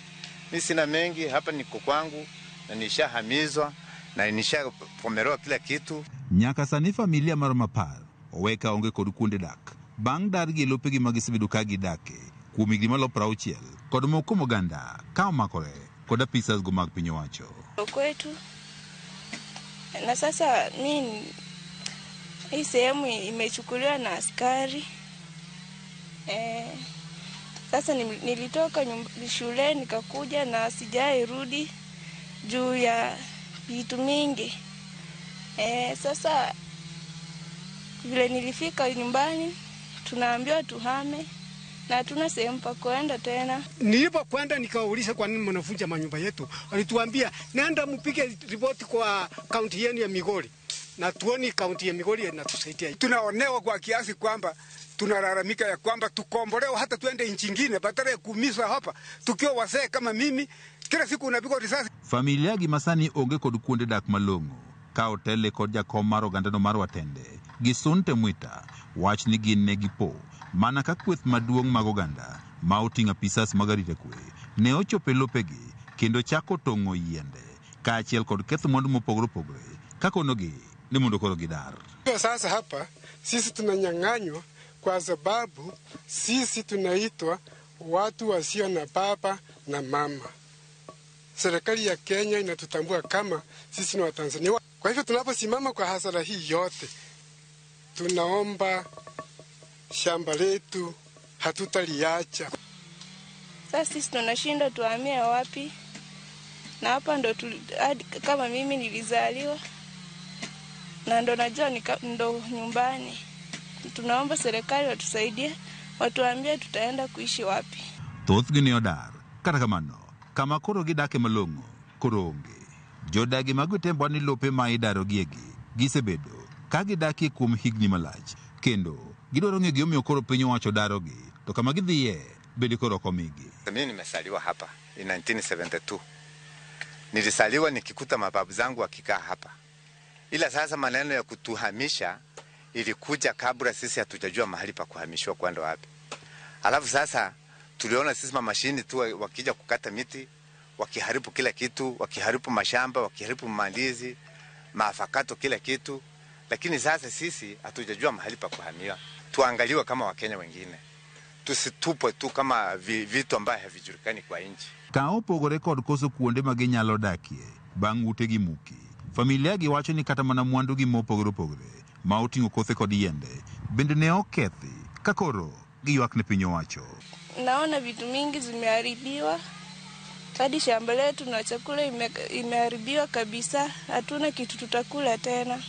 Mimi sina mengi hapa, niko kwangu na nishahamizwa na nishapomeroa kila kitu.
Nyaka sani familia mar mapar oweka onge kod kuonde dak bang' dargi e lopegi ma gisebedo ka gidake kuom higni maloyo 60 kod moko kuom oganda ka omakore kod apisas go mag piny owacho.
Kwetu na sasa mimi hii sehemu imechukuliwa na askari. Sasa nilitoka shule nikakuja na sijairudi juu ya vitu mingi. Sasa vile nilifika nyumbani tunaambiwa tuhame na hatuna sehemu pa kuenda tena.
Nilipokwenda nikawauliza kwa nini mnavunja manyumba yetu, walituambia nenda mpige ripoti kwa kaunti yenu ya Migori, na tuoni kaunti ya Migori inatusaidia.
Tunaonewa kwa kiasi kwamba tunalalamika ya kwamba tukombolewe hata tuende nchi nyingine badala ya kuumizwa hapa tukiwa wazee kama mimi, kila siku unapigwa risasi.
Familia gi masani onge kod kuonde dak malong'o ka otele kod jakom mar ogandano mar Watende gi Sunte Mwita wach ni gin ne gipo mana ka kweth maduong' mag oganda ma oting'o apisas mag arita kwe ne ochopo e lopegi kendo chako tong'o yiende kaachiel kod ketho mwandu mopogore opogore kakonogi ni mondo koro gidar.
Sasa hapa sisi tunanyang'anywa kwa sababu sisi tunaitwa watu wasio na baba na mama. Serikali ya Kenya inatutambua kama sisi ni Watanzania. Kwa hivyo tunaposimama kwa hasara hii yote, tunaomba shamba letu hatutaliacha.
Sasa sisi tunashindwa tuhamie wapi, na hapa ndo kama mimi nilizaliwa na ndo najua ndo nyumbani. Tunaomba serikali watusaidie, watuambie tutaenda kuishi wapi.
Thothgi ne odar, kata kamano kama koro gidake malong'o koro onge. Jodagi mag Utembwa ni lope ma idarogiegi gisebedo ka gidakie kuom higni malach kendo gidwaro ng'eyo gimomiyo koro piny owacho darogi to kama gidhiye bende koro ok omigi.
Mimi nimesaliwa hapa in 1972. Nilisaliwa nikikuta mababu zangu wakikaa hapa. Ila sasa maneno ya kutuhamisha ilikuja kabla sisi hatujajua mahali pa kuhamishwa kwenda wapi. Alafu sasa tuliona sisi mamashini tu wakija kukata miti, wakiharibu kila kitu, wakiharibu mashamba, wakiharibu mandizi, maafakato, kila kitu. Lakini sasa sisi hatujajua mahali pa kuhamia. Tuangaliwe kama Wakenya wengine. Tusitupwe tu kama vitu ambavyo havijulikani kwa nchi.
Ka opogore kod koso kuonde ma ginyalo dakie bang' utegi muki, familia gi wacho ni kata mana mwandugi mopogore opogore ma oting'o kothe kod yiende bende ne okethi ka koro giywak ne piny owacho.
Naona vitu mingi zimeharibiwa, hadi shamba letu na chakula imeharibiwa kabisa, hatuna kitu tutakula tena.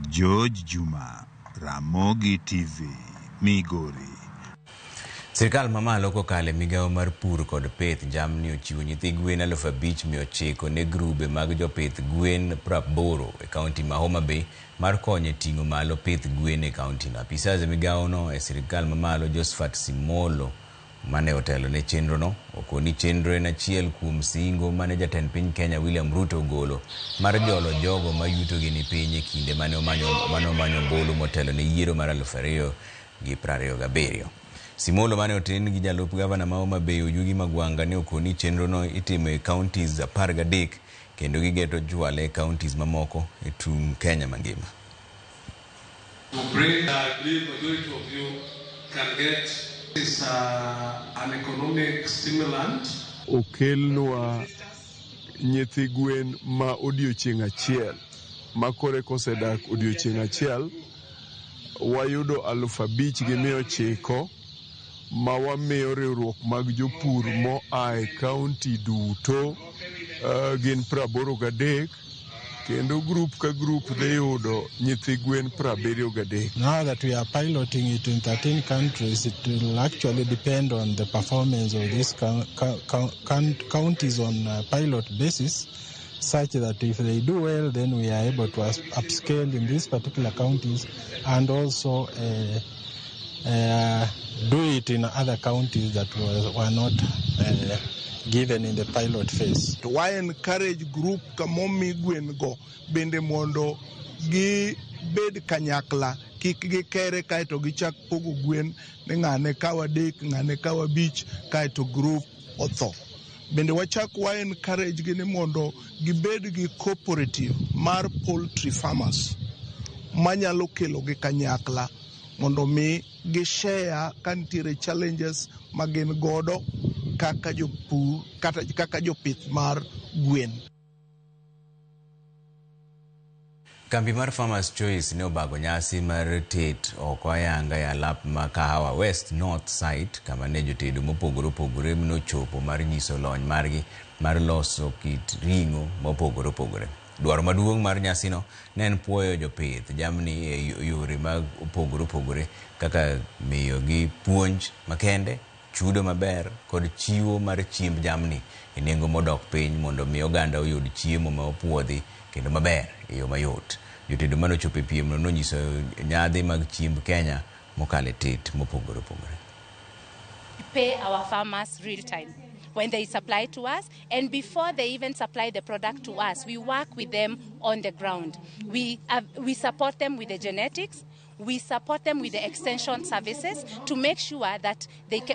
George Juma, Ramogi TV, Migori.
Sirkal mamalo kokalo e migawo mar pur kod pith jamni ochiwo nyithi gwen 5,900 ne grube mag jopith gwen 80 e kaunti ma Homa Bay mar konyo e ting'o malo pith gwen e kaunti no. Apisas e migawono e sirkal mamalo Josephat Simolo mane otelo ne chenrono okoni chenro en achiel kuom singo mane jatend piny Kenya William Ruto ogolo mar jolo jogo ma yutogi ni piny e kinde mane omanyo ombulu motelo ne yiero mar 2027. Simolo mane oten gi jalup gavana ma Homa Bay Oyugi Magwanga ne okoni chenrono itimo e counties 13 kendo gigeto chwale e counties mamoko e tung Kenya mangima.
To pray, I believe majority of you can get this an economic stimulant.
Okelnwa nyithi gwen ma odiochieng' achiel ma kore kosedak odiochieng' achiel wayudo 5,900 ma wamiyo riwruok mag jopur moa e kaunti duto gin 83 kendo grup ka grup dhi yudo nyithi gwen 73.
Now that we are piloting it in 13 countries, it will actually depend on the performance of these counties on a pilot basis, such that if they do well, then we are able to upscale in these particular counties and also do it in other counties that were not given in the pilot phase.
To why encourage group kamomi gwen go bende mondo gi bed kanyakla kik gikere kaeto gichak pogo gwen ni ng'ane kaw 3 ng'ane kaw 5 kaeto group otho. Bende wachak wa encourage gi ni mondo gibed gi cooperative mar poultry farmers manyalo kelo gi kanyakla mondo mi gishare ka nitiere challenges ma gin godo kaka jopur kata kaka jopith mar gwen.
Kambi mar Farmers Choice ne obago nyasi mar tet oko ayanga e alap ma Kahawa West North Site kama ne jotedo mopogore opogore nochopo mar nyiso lony margi mar loso kit ring'o mopogore opogore. Dwaro maduong' mar nyasino ne en puoyo jopith jamni e yore mag opogore opogore kaka miyogi puonj makende, chudo maber kod chiwo mar chiemb jamni e nengo modok piny mondo mi oganda oyud chiemo ma opuodhi kendo maber e yo mayot. Jotedo manochopo e piemno nonyiso nyadhi mag chiemb Kenya mokalo e tet mopogore opogore.
Pay our farmers real time when they supply to us, and before they even supply the product to us, we work with them on the ground. We support them with the genetics, we support them with the extension services to make sure that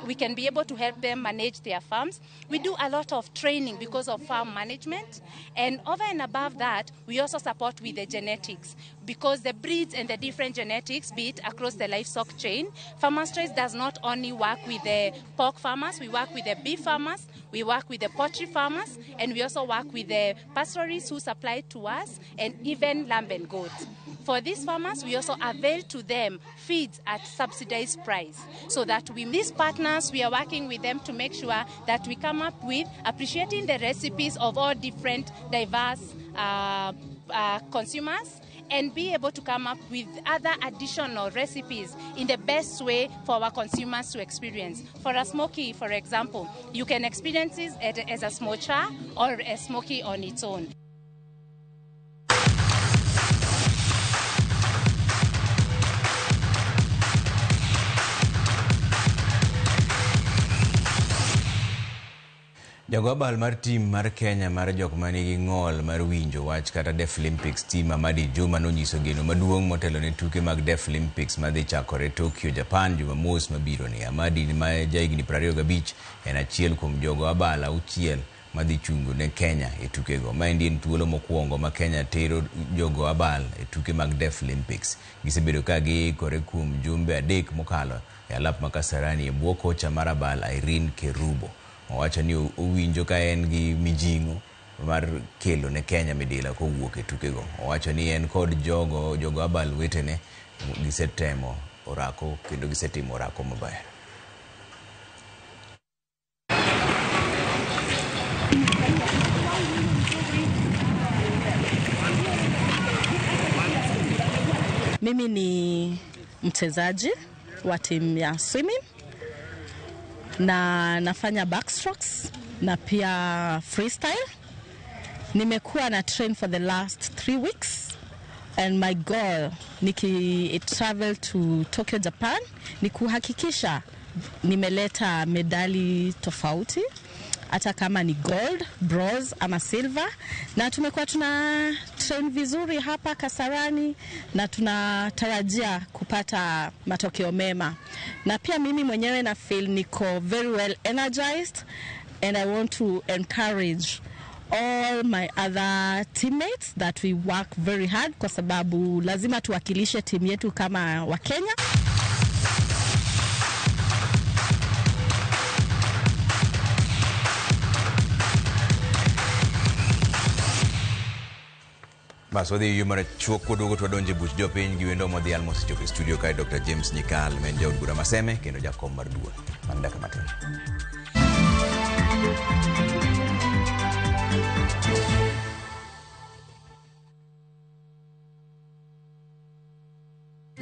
we can be able to help them manage their farms. We do a lot of training because of farm management, and over and above that, we also support with the genetics, because the breeds and the different genetics, be it across the livestock chain, Farmers Choice does not only work with the pork farmers, we work with the beef farmers, we work with the poultry farmers, and we also work with the pastoralists who supply to us, and even lamb and goats. For these farmers, we also avail to them feeds at subsidized price, so that we, these partners, we are working with them to make sure that we come up with appreciating the recipes of all different diverse consumers, and be able to come up with other additional recipes in the best way for our consumers to experience. For a smoky, for example, you can experience it as a smocha or a smoky on its own.
Jago abal mar tim mar Kenya mar jok manigi ng'ol mar winjo wach kata Deaflympics team Amadi Juma nonyiso geno maduong' motelo ne tuke mag Deaflympics madhi chakore Tokyo, Japan Jumamos mabiro ni. Amadi ma jahigni 25 en achiel kuom jogo abal auchiel madhi chungo ne Kenya e tukego. Maendi en thuolo mokwongo ma Kenya tero jogo abal e tuke mag Deaflympics. Gisebedo ka giikore kuom jumbe 3 mokalo e alap ma Kasarani e bwo kocha mar abal Irene Kerubo. Owacho ni owinjo ka en gi mijing'o mar kelo ne Kenya midila kowuok e tukego. Owacho ni en kod jogo abal wetene gisetemo orako kendo gisetimo orako maber.
Mimi ni mchezaji wa timu ya swimming na nafanya backstrokes na pia freestyle. Nimekuwa na train for the last 3 weeks, and my goal niki travel to Tokyo, Japan ni kuhakikisha nimeleta medali tofauti, hata kama ni gold, bronze ama silver. Na tumekuwa tuna train vizuri hapa Kasarani na tunatarajia kupata matokeo mema. Na pia mimi mwenyewe na feel niko very well energized, and I want to encourage all my other teammates that we work very hard, kwa sababu lazima tuwakilishe timu yetu kama wa Kenya.
Bas wadhi yo mar chuok waduogo to wadonje buch jopiny gi wendo modhi almost chopo e studio kae Dr. James Nyikal ma en jaod bura Maseme kendo jakom mar duol. Man dakika matin.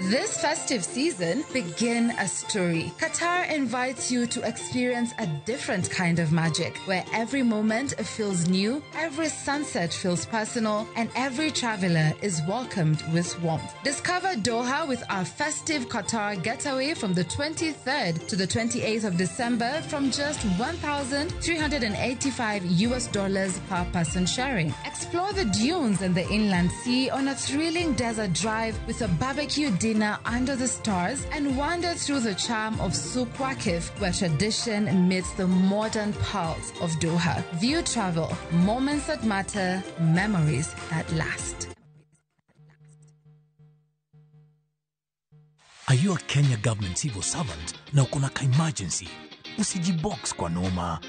This festive season, begin a story. Qatar invites you to experience a different kind of magic, where every moment feels new, every sunset feels personal, and every traveler is welcomed with warmth. Discover Doha with our festive Qatar getaway from the 23rd to the 28th of December from just $1,385 per person sharing. Explore the dunes and the inland sea on a thrilling desert drive with a barbecue dinner under the stars, and wander through the charm of Souk Waqif, where tradition meets the modern pulse of Doha. View Travel, moments that matter, memories that last.
Are you a Kenya government civil servant na uko na ka emergency? Usijibox kwa noma.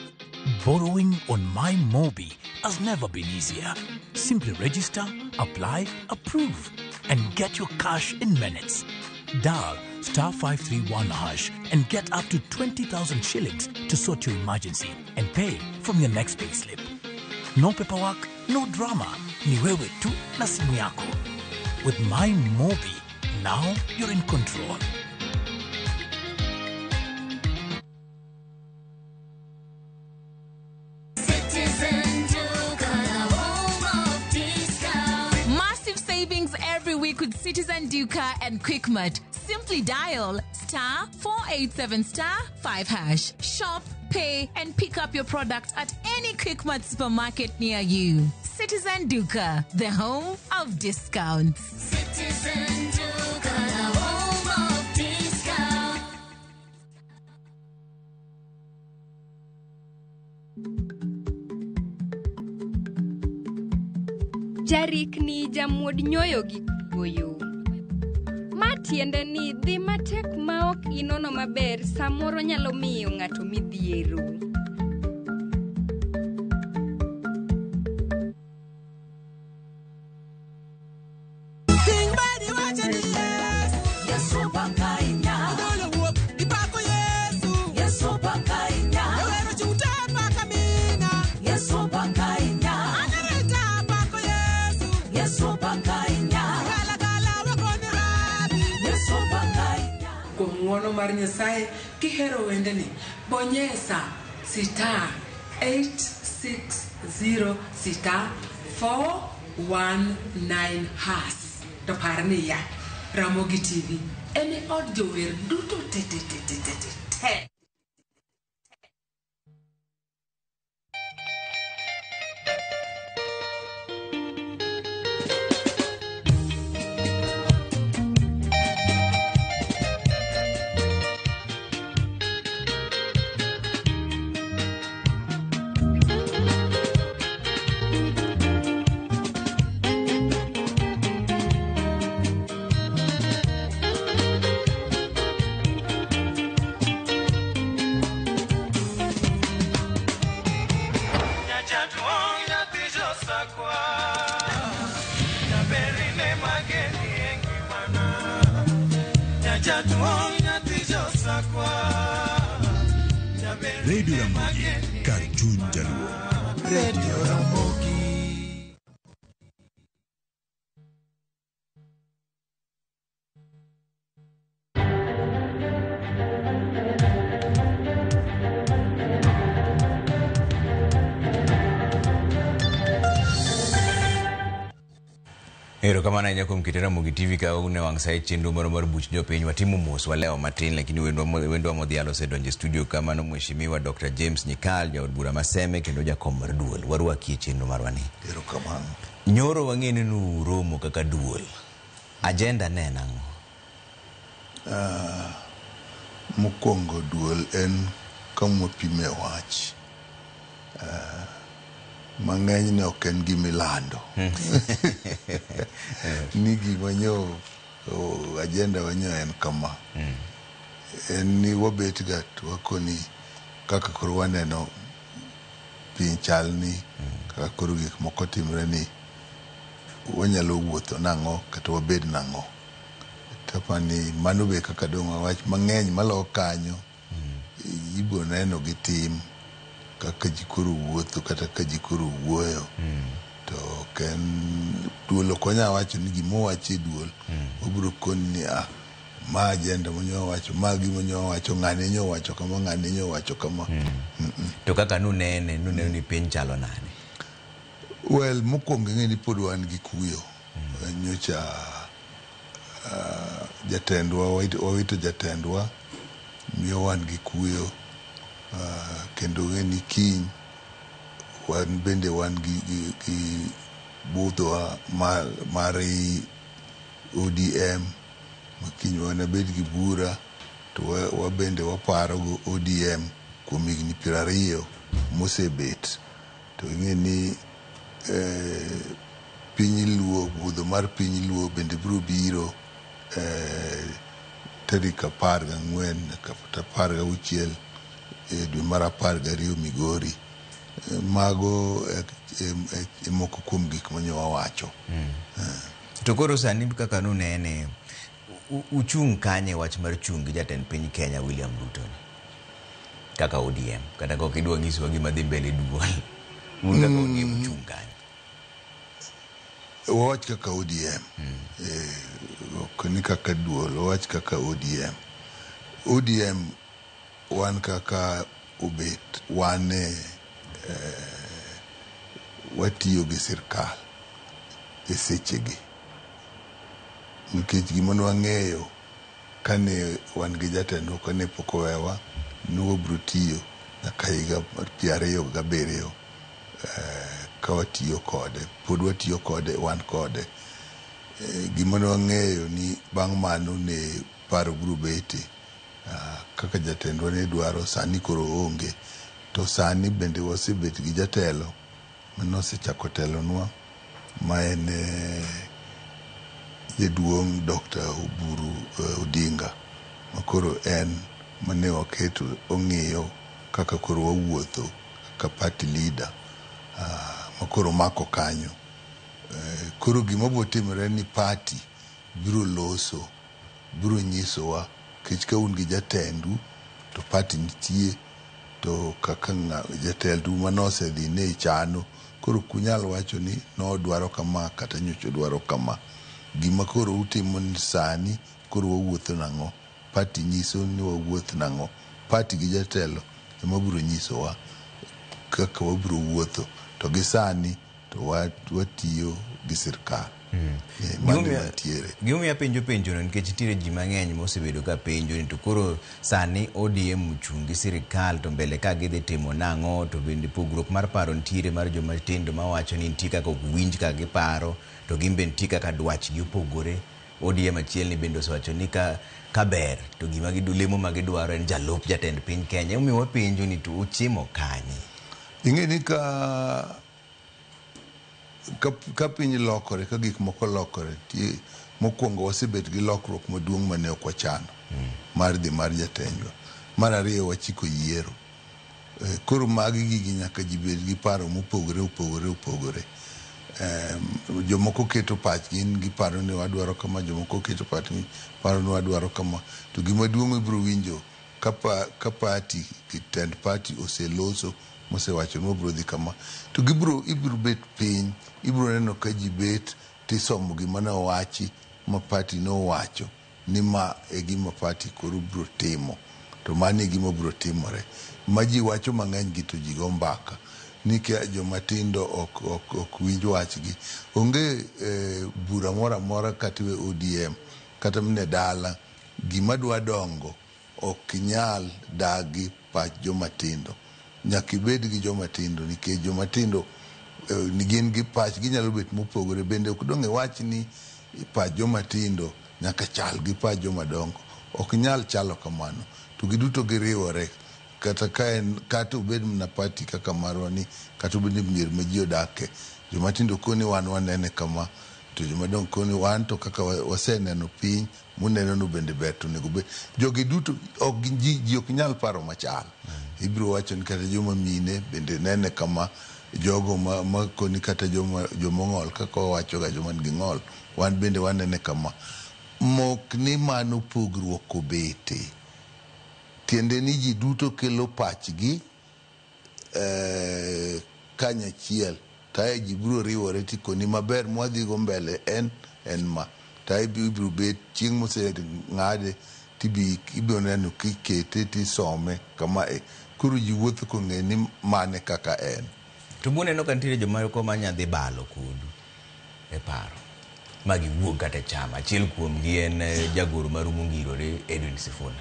Borrowing on MyMobi has never been easier. Simply register, apply, approve, and get your cash in minutes. Dial *531# and get up to 20,000 shillings to sort your emergency and pay from your next payslip. No paperwork, no drama. Ni wewe tu na simu yako. With My Mobi, now you're in control.
Massive savings every week with Citizen Duka and Quickmart. Simply dial *487 *5#. Shop, pay, and pick up your product at any Quickmart supermarket near you. Citizen Duka, the home of discounts.
Citizen Duka, the home of discount.
Jarikni jamuod nyoyo gi goyo. Ma tiende ni dhi matek ma ok inono maber samoro nyalo miyo ng'ato midhiero.
Kuom ng'uono mar Nyasaye kihero wendeni, bonyesa *860 *419# to par niya, Ramogi TV en e od jower duto te te te te te te te.
Radio Ramogi, kar chuny jaluo.
Radio Ramogi.
Erokamano ahinya kuom kit Ramogi TV ka une wang' sa e chenro moro mar buch jopiny. Watimo mos walewo matin, lakini wendwa modhialo osedonjo e studio kamano Mheshimiwa Dr. James Nyikal, jaod bura ma Seme kendo jakom mar duol. Warwaki e chenro marwa ni.
Erokamano.
Nyoro wang'e ni nuromo kaka duol. Agenda ne en ang'o?
Mokwongo duol en kama wapime wach. Mang'eny ne ok en gima ilando. Ni gima nyo agenda wanyo en kama. En ni wabet ga to wakoni kaka koro waneno piny chal ni, kaka koro gik moko timre ni, wanyalo wuotho nang'o kata wabed nang'o. Tapani mano be kaka dong' wach mang'eny maloyo kanyo ibiro neno gi tim kaka ji koro wuotho kata ka ji koro wuoyo. To ok en duol ok wanyal wacho ni gima owachi e duol wabiro koni ni ma agenda manyo wacho, ma gima nyo wacho, ng'ane nyo wacho kama, ng'ane nyo wacho kama.
To kaka nunene, nuneno ni piny chalo nade?
Well, mokwongo ing'e ni pod wan gi kuyo. Nyocha jatendwa, wawito jatendwa, miyo wan gi kuyo. Kendo ng'e ni kiny wan bende wan gi budhowa mar ODM ma kiny wanabed gi bura to wabende waparo go ODM kuom higni 20 mosebet. To ing'e ni piny Luo, budho mar piny Luo bende biro biro tarik 14 kata 16 dwe mar 12 Migori. Mago e moko kuom gik manyo wawacho.
To koro sani kaka nunene, uchung' kanye wach mar chung' gi jatend piny Kenya William Ruto ni? Kaka ODM, kata ka ok idwa nyisowa gima dhi mbele duol. Un kaka ODM uchung' kanye?
Wawach kaka ODM. Ok ni kaka duol, wawach kaka ODM. ODM wan kaka obet wan e watiyo gi sirkal e sechegi. Nikech gima ne wang'eyo kane wan gi jatendwa kane pok owewa ni wabiro tiyo nyaka higa mar 27 ka watiyo kode, pod watiyo kode, wan kode. Gima ne wang'eyo ni bang' mano ne paro biro bete kaka jatendwa ne dwaro, sani koro onge. To sani bende wasebet gi jatelo manosechako telonwa ma en jaduong' Dr. Oburu Odinga, makoro en mane waketo ong'iyo kaka koro wawuotho kaka party leader, makoro mako kanyo. Koro gima biro timore ni party biro loso, biro nyisowa nikech ka un gi jatendu to party nitie, to kaka jatendu manosedhi ne chano, koro ok unyal wacho ni nodwaro kama kata nyocha odwaro kama. Gima koro utimo ni sani koro wawuotho nang'o, party nyiso ni wawuoth nang'o. Party gi jatelo ema biro nyisowa kaka wabiro wuotho, to gi sani to watiyo gi sirkal. Mano mantiere.
Gimomiyo apenjo penjono nikech nitiere ji mang'eny mosebedo ka penjo ni to koro sani ODM ochung' gi sirikal to mbele ka gidhi timo nang'o, to bende pogruok mar paro nitiere mar joma tindo mawacho ni nitie kaka ok winj kaka giparo, to gin be nitie kaka dwachgi opogore. ODM achiel ni bende osewacho ni ka ber to gima lemo ma gidwaro en jalup jatend piny Kenya. Emomiyo wapenjo ni to uchimo kanye?
Ing'e ni ka piny lokore, ka gik moko lokore, mokwongo wasebet gi lokruok maduong' mane ok wachano mar dhi mar jatendwa. Mar ariyo wachiko yiero. Koro magi gigi nyaka ji bed gi paro mopogore opogore opogore. Jomoko keto pachgi giparo ni wadwaro kama, jomoko keto pachgi paro ni wadwaro kama. To gima duong' ibiro winjo ka party, tend party oseloso mosewacho ni wabiro dhi kama, to ibiro bet piny, ibiro neno ka ji bet tisomo gima ne owachi ma party nowacho ni ma e gima party koro biro timo, to mano e gima biro timore. Ma ji wacho mang'eny gi to ji go mbaka ni ka joma tindo ok winj wachgi. Onge bura moro amora kata e ODM kata mana e dala, gima dwa dongo ok nyal dagi pach joma tindo. Nyaka ibed gi joma tindo nikech joma tindo gin gi pach ginyalo bet mopogore. Bende ok dong' iwach ni pach joma tindo nyaka chal gi pach joma dongo. Ok nyal chalo kamano. To giduto giriwore. Kata ka en kata obed mana party kaka marwa ni, kata obed ni mier ma ji odake, joma tindo koni wan wanene kama, to joma dongo koni wan to kaka waseneno piny muneno no bende ber to onego bed. Jogi duto ok ji ok nyal paro machal. Ibiro wacho ni kata joma mine bende nene kama, jogo ma koni kata joma ng'ol kaka wawacho ga joma nigi ng'ol, wan bende wanene kama. Mok ni mano pogruok obete. Tiende ni ji duto kelo pachgi kanyachiel, tae ji biro riwore tikoni maber mwadhigo mbele en ma. Tae ibiro bet chieng' moseng'ade tibiro neno kikete tisome kama e. Koro ji wuotho kong'e ni mane kaka en.
To buneno ka nitiere jomoko ma nyadhi balo kodu e paro ma giwuog kata e chama. Achiel kuomgi en jagoro maru mongirore Edwin Sifuna.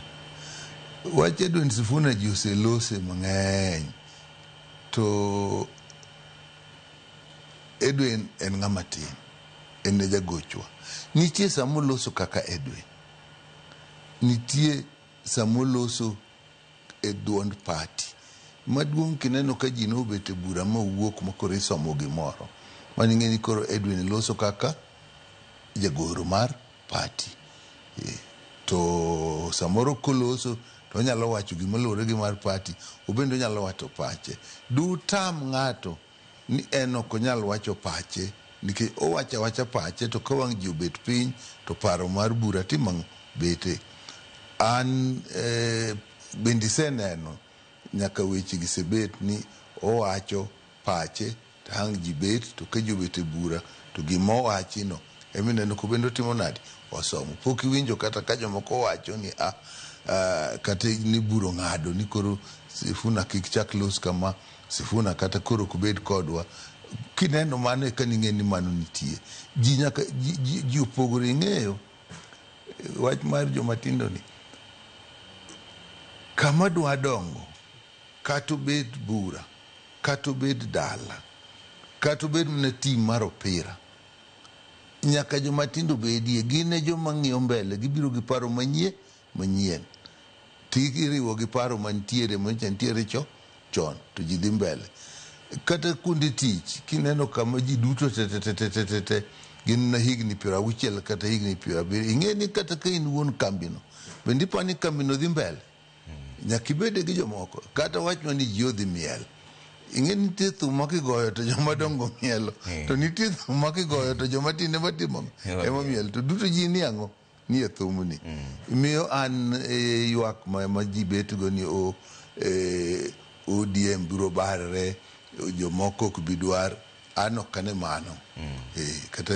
Wach Edwin Sifuna ji oselose mang'eny, to Edwin en ng'ama tin, en e jagochwa. Nitie samoloso kaka Edwin, nitie samoloso e duond party. Maduong' kineno ka ji nobet e bura ma owuok ma koro isomo gimoro, mano ing'e ni koro Edwin loso kaka jagoro mar party. To samoro koloso to onyalo wacho gima luwore gi mar party, obende onyalo wacho pache. Dutam ng'ato ni en ok onyal wacho pache, nikech owacho awacha pache to ka wang' ji obet piny to paro mar bura timo ang'o? Bete. An bende iseneno nyaka weche gi sebet ni owacho pache to ang' ji bet, to ka ji obet e bura To gima owachino emineno kobende otimo nadi? Osomo. Pok iwinjo kata ka jomoko wacho ni a kata ni bura ong'ado ni koro Sifuna kik chak los kama, Sifuna kata koro ok bed kodwa. Kineno mano eka ning'e ni mano nitie. Ji nyaka ji, ji, ji opogore ing'eyo wach mar joma tindo ni kama dwa dongo kata obed bura kata obed dala kata obed mana team mar opira nyaka joma tindo bedie gin e joma ng'iyo mbele gibiro gi paro manyie manyien tiriwo gi paro mantiere manyicha nitiere cho chon to ji dhi mbele kata kuonde tich kineno kama ji duto te te te te te te te gin na higni 60 kata higni 70 ing'e ni kata ka in wuon kambino bende ipa ni kambino dhi mbele nyaka ibede gi jomoko kata wachwa ni ji odhi miel ing'e ni nitie thum ma kigoyo to joma dongo mielo to nitie thum ma kigoyo to joma tindo ema timo ema miel to duto ji ni ang'o ni e thumni miyo an e, ywak ma, ma ji betgo ni o e, ODM biro barre jomoko ok bi dwar an ok ane mano e, kata,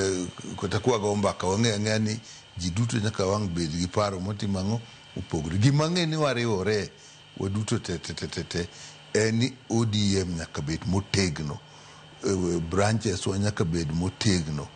kata kwago mbaka wang'e ang'eya ni ji duto nyaka wang' bed gi paro motimo ang'o mopogore gima ang'e ni wariwore waduto te te te te te en ni ODM nyaka bed motegno branches wa nyaka bed motegno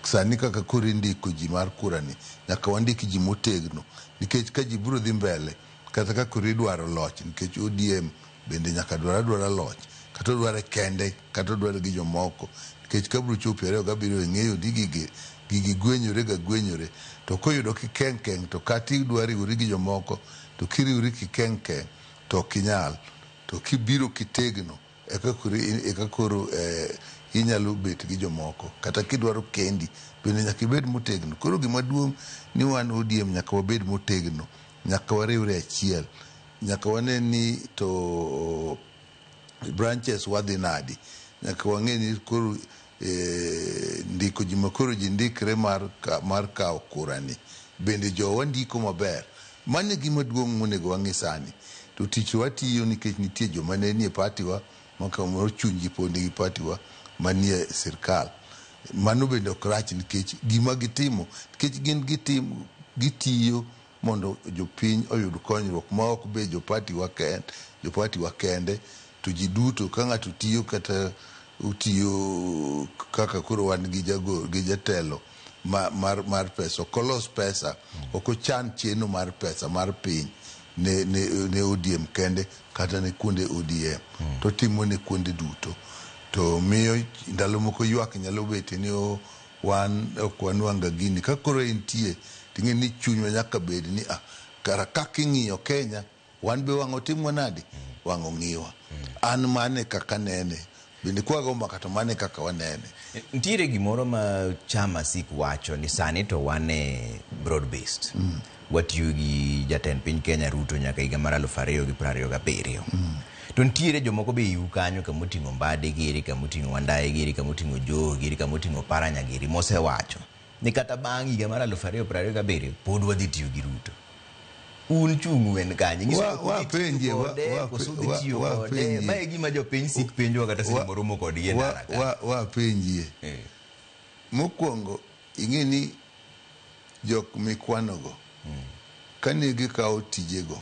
sani kaka koro indiko ji mar kura ni nyaka wandik ji motegno nikech ka ji biro dhi mbele kata ka koro idwaro loch nikech ODM bende nyaka dwar adwara loch kata odware kende kata odware gi jomoko nikech ka biro chopo 27 ing'eyo ni gigi gigi gwenyore ga gwenyore to koyudo kikeng keng to kata idwa riwori gi jomoko to kiriwori kikeng keng to ok inyal to kibiro kitegno eka koro eka koro inyalo bet gi jomoko kata kidwaro kendi bende nyaka ibed motegno koro gima duong' ni wan ODM nyaka wabed motegno nyaka wariwre achiel nyaka wane ni to branches wadhi nadi nyaka wang'e ni koro ndiko ji makoro ji ndikre mar, mar kawo kura ni bende jowa ndiko maber mano e gima duong' monego wang'i sani to tich watiyo nikech nitie joma ne nie party wa ma kamoro chunygi pod nigi party wa manie sirkal mano bende ok rach nikech gima gitimo nikech gin gitimo gitiyo mondo jopiny oyud konyruok ma ok be jopati wa kende jopati wa kende to ji duto ka ng'ato tiyo kata otiyo kaka koro wan gi jago gi jatelo ma, mar, mar pesa ok olos pesa ok ochan cheno mar pesa mar piny ne, ne, ne ODM kende kata ne kuonde ODM to timo ne kuonde duto to miyo ndalo moko ywak nyalo betie ni o wan ok wanwang'a gini ka koro entie ting'e ni chunywa nyaka bed ni ah, kara kaka ing'iyo Kenya wan be wang' otimwa nadi wang' ong'iwa an mane kaka nene bende kwago mbaka to mane kaka wanene
Nitiere gimoro ma chama sik wacho ni sani to wan e broad based. Watiyo gi jatend piny Kenya Ruto nyaka higa mar 2027. To nitiere jomoko be iu kanyo kamoting'o Mbadi giri, kamoting'o Wandayi giri, kamoting'o Joho giri, kamoting'o Paranya giri mosewacho ni kata bang' higa mar 2027 pod wadhi tiyo gi Ruto. Un chung'u en kanye? Nyiso ni ok udhi tiyo kode, koso udhi tiyo kode? Ma e gima jopiny sik penjowa kata seche moromo kodgi e ndara ka.
Wapenjie. Mokwongo ing'e ni jok mikwanogo kane gikawo tijego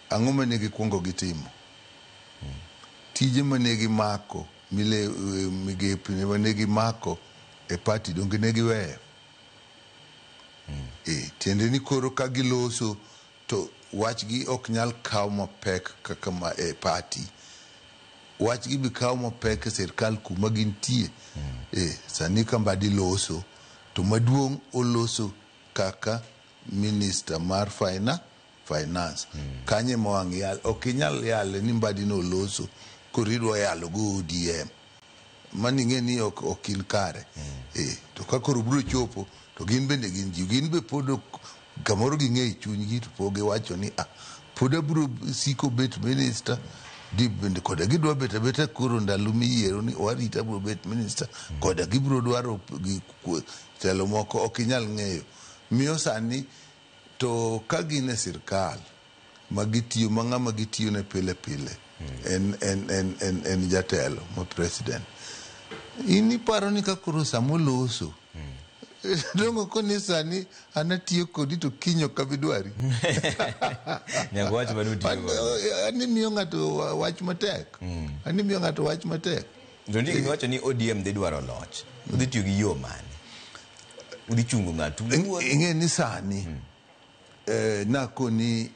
ang'o mane gikwongo gitimo? Tije mane gimako mile migepe mane gimako e party donge ne giweyo? E, tiende ni koro ka giloso to wachgi ok nyal kaw mapek kaka ma e party wachgi bi kaw mapek e sirkal kuma gintie e, sani ka Mbadi loso to maduong' oloso kaka minister mar finance kanye ma wang' yal ok inyal yale ni Mbadi noloso koro idwa yalo go ODM mano ing'e ni ok, ok in kare e, to ka koro biro chopo to gin bende gin ji gin be pod ok kamoro ging'e e chunygi to pod giwacho ni ah, pod abiro siko bet minister di bende koda gidwa bet abeta koro ndalo miyiero ni warita abiro bet minister koda gibiro dwaro gi telo moko ok inyal ng'eyo miyo sani to ka gin e sirkal ma gitiyo ma ng'ama gitiyo ne pile pile en, en, en, en, en jatelo ma president In iparo ni ka koro samoloso dongo koni sani an atiyo kodi to kiny ok abi dwari.
Nyaka wach mane utiyo godo.
An imiyo ng'ato wach matek. An imiyo ng'ato wach matek.
To nitie gima iwacho ni ODM dhi dwaro loch. Udhi tiyo gi yo mane? Udhi chungo ng'atu wuon?
Ing'e ni sani nakoni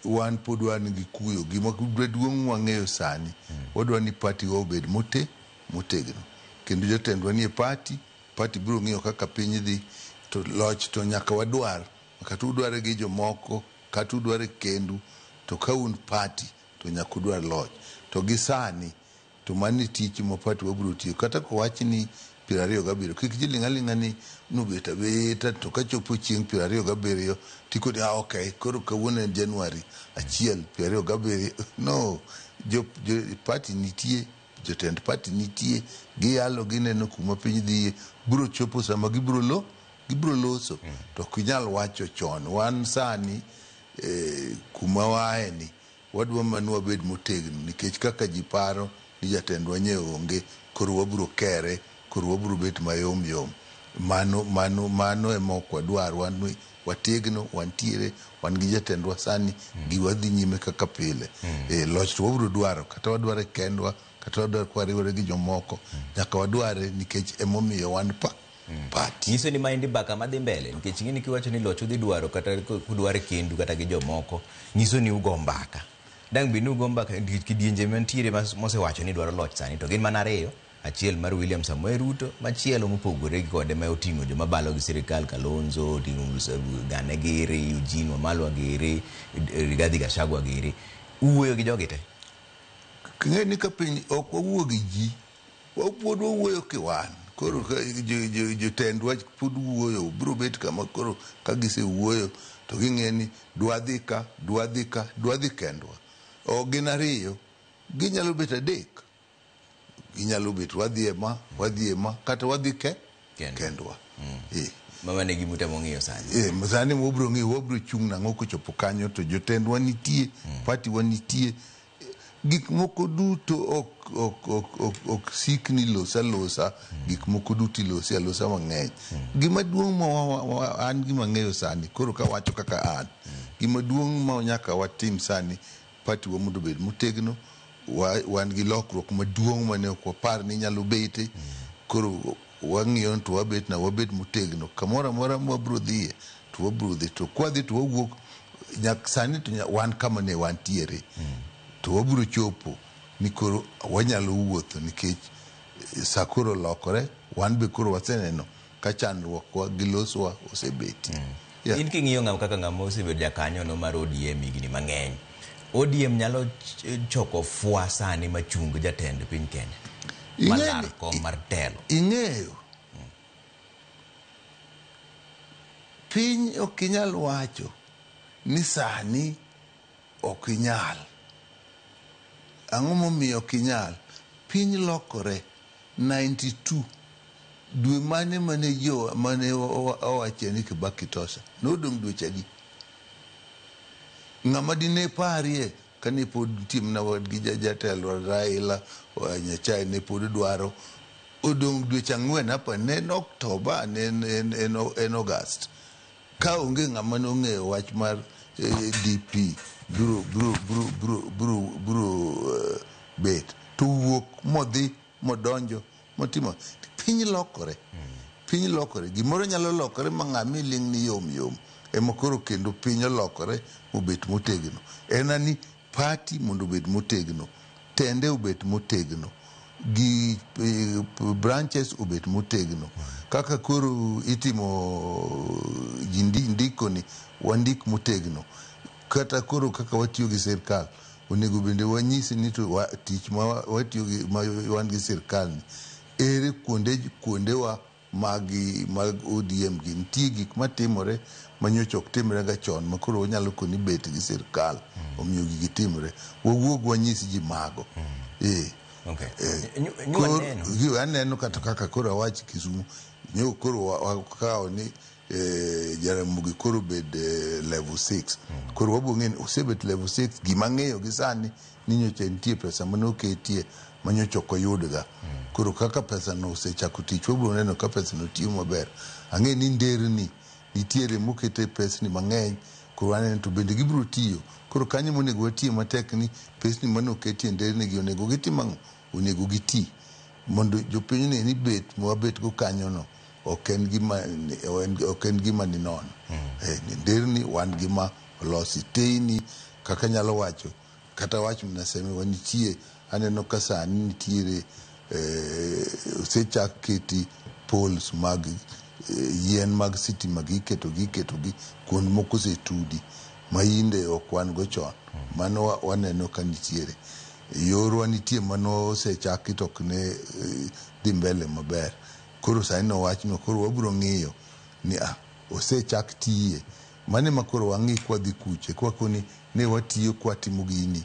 wan pod wan gi kuyo gima duong' wang'eyo sani wadwa ni party wa obed motegno kendo jotendwa nie party party biro ng'iyo kaka piny dhi to loch to nyaka wadwar kata udware gi jomoko kata udware kendu to ka un party to nyaka udwar loch to gi sani to mano e tich ma party wabiro tiyo kata kowach ni 27 kik ji ling' aling'a ni nobet abeta to kachopo chieng' 27 tikoni ah, ok koro kawuono en January 1 27 no jo, jo party nitie jotend party nitie giyalo gineno kuma piny dhiye biro chopo sama gibiro lo gibiro loso to ok inyal wacho chon wan sani kuma waaye ni wadwa mana wabed motegno nikech kaka ji paro ni jatendwa nye onge koro wabiro kere koro wabiro bet mayom yom mano mano mano ema ok wadwar wan wategno wantiere wan gi jatendwa sani gi wadhi nyime kaka pile loch to wabiro dwaro kata wadware kendwa kata wadware kwariwore gi jomoko nyaka wadware nikech emomiyo wan pa party.
Nyiso ni maendi mbaka madhi mbele nikech ing'e ni kiwacho ni loch udhi dwaro kata kudware kendu kata gi jomoko nyiso ni ugo mbaka. Dang' bed ni ugo mbaka nikech kidienje mantiere mosewacho ni dwaro loch sani to gin mana ariyo achiel mar William Samoei Ruto machielo mopogore gi kode ma oting'o joma balo gi sirikal Kalonzo oting'o Gane giri Eugene Wamalwa giri Rigathi Gachagua giri uwuoyo gi jogi te.
Ng'e ni ka piny ok wawuo gi ji pod wawuoyo kiwan koro jotendwa pod wuoyo biro bet kama koro ka gisewuoyo to ging'e ni dwadhi ka dwadhi ka dwadhi kendwa ok gin ariyo ginyalo bet adek ginyalo bet wadhi e ma wadhi e ma kata wadhi ke kendwa
Mama ne gimutemo ng'iyo sani.
Sani wabiro ng'iyo wabiro chung' nang'o kochopo kanyo to jotendwa nitie party wa nitie gik moko duto ok sik ni losa losa gik moko duto ilosi alosa mang'eny gima duong' ma an gima ang'eyo sani koro kawacho kaka an gima duong' ma nyaka watim sani party wa mondo obed motegno wan gi lokruok maduong' mane ok wapar ni nyalo bete koro wang'iyo to wabet na wabet motegno kamoro amora mwabiro dhiye to wabiro dhi to kwadhi to wawuok nyak sani to wan kama ne wantiere to wabiro chopo ni koro wanyalo wuotho nikech sa koro olokore wan be koro waseneno ka chandruok wa gi loswa osebeti.
Yeah. In king'iyo ng'ama kaka ng'ama osebedo jakanyo no mar ODM higni mang'eny ODM nyalo choko fwa sani machung jatend piny Kenya malar kom mar telo.
Ing'eyo piny ok inyal wacho ni sani ok inyal. Ang'o momiyo ok inyal? Piny lokore 92 dwe mane mane jo mane owacho ni Kibaki tosha nodong' dweche adi? Ng'ama dine parie kane pod nitie mana wadgi jatelo Raila Nyachae ne pod dwaro odong' dweche 4 apa ne en Oktoba ne en August ka onge ng'ama nong'eyo wach mar DP biro bet to wuok modhi modonjo motimo piny lokore piny lokore gimoro nyalo lokore ma ng'ama iling' ni yom yom ema koro kendo piny olokore mobet motegno en ani party mondo obed motegno tende obet motegno gi branches obet motegno kaka koro itimo ji ndiko ni wandik motegno kata koro kaka watiyo gi sirkal onego bende wanyisi ni to tich ma watiyo gi ma wan gi sirkal ni ere kuondewa mag ODM gi nitie gik matimore manyocha ok timre ga chon ma koro wanyalo koni bet gi sirkal omiyo gigi timre wawuog wanyis ji mago. Aneno kata kaka koro awach Kisumu nyo koro wakawo ni Jaramogi koro bed level 6. Koro wabiro ng'eyo ni osebet level 6. Gima ang'eyo gi sani ni nyocha nitie pesa mane oketie ma nyocha ok oyudga. Koro kaka pesa no osechako tich, wabiro neno ka pesa no tiyo maber. Ang'e ni nderni nitiere mokete pesni mang'eny, koro waneno to bende gibiro tiyo. Koro kanyo monego watiye matek ni pesni mane oketie nderni gi onego gitim ang'o? Onego giti. Mondo jopiny one ni bet mwabet go kanyono ok en gima ok en gima ni nono. Nderni wan gi ma olosi, teyni kaka anyalo wacho kata wach mana wanitie aneno ka sani nitiere osechak keti poles mag yien mag sitima gi iketogi iketogi kuond moko osetudi ma inde ok wan go chon. Mano waneno ka nitiere. Yorwa nitie mano osechaki to ok ne dhi mbele maber. Koro sani nowachno koro wabiro ng'iyo ni osechak tiye. Mano ema koro wang'i kwadhi kuche kwakoni ne watiyo kwatimo gini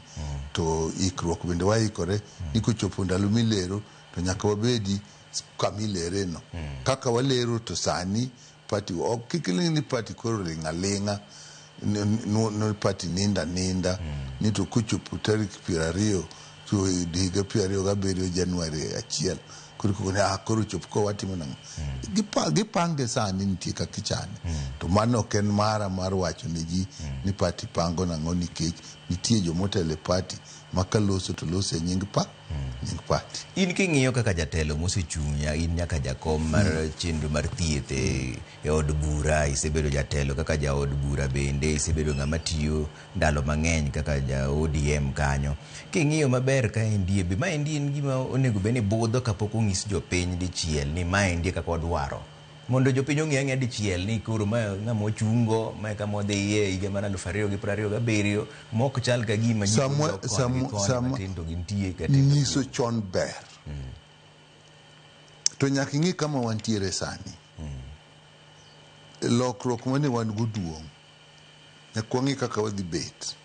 to ikruok bende waikore ni kochopo ndalo milero to nyaka wabedi kamilere no. Kaka walero to sani party ok kik iling' ni party koro ling' aling'a ni party ninda ninda ni to kochopo tarik 20 to higa 27 Januari 1 koro koko ni koro chop ko watimo nang'o. Gipange sani nitie kaka ichane. To mano ok en mara mar wacho ne ji ni party pango nang'o nikech nitie jomotelo e party ma kaloso to loso e nying nying party.
In king'iyo kaka jatelo mosechung' in nyaka jakom mar chenro mar thieth e od bura, isebedo jatelo kaka jaod bura bende, isebedo ng'ama tiyo ndalo mang'eny kaka ja ODM kanyo. King'iyo maber kaendi be maendi en gima onego bed ni budho kapok onyis jopiny dichiel ni maendi e kaka wadwaro. Mondo jopiny ong'e ang'eya dichiel ni koro ma ng'ama ochungo, ma e kama wadhiye higa mar 2027 mok chal ka gima ji dok koni gi koni matin to gintie kata
nyiso chon ber. To nyaka ing'i kama wantiere sani. Lokruok mane wan go duong'. Nyaka wang'i kaka wadhi bet.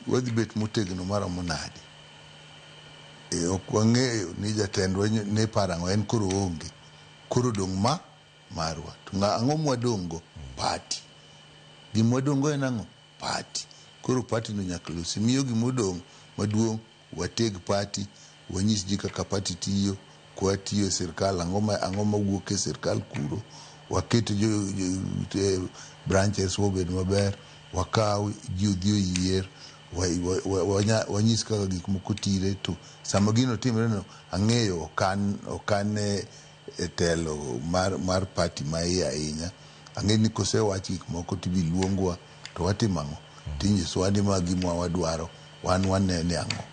Wadhi bet motegno maromo nade. Ok wang'eyo ni jatendwa ne paro ang'o, en koro oonge. Koro dong' ma marwa. To ang'o mwadong' go? Party. Gima wadong' go en ang'o? Party. Koro party no nyaka losi. Miyo gimodong' maduong' wateg party, wanyis ji kaka party tiyo, kwatiyo e sirkal, ang'o mawuok e sirkal kuro, waket jo branches obed maber, wakaw ji odhi oyier, wanyis kaka gik moko tire. To sama gino timre no, ang'eyo ok an e telo mar party ma iye ahinya. Ang'e ni kosewach gik moko tibi luongwa to watimo ang'o? Tinyisowa ni ma gima wadwaro, wan wanene ang'o?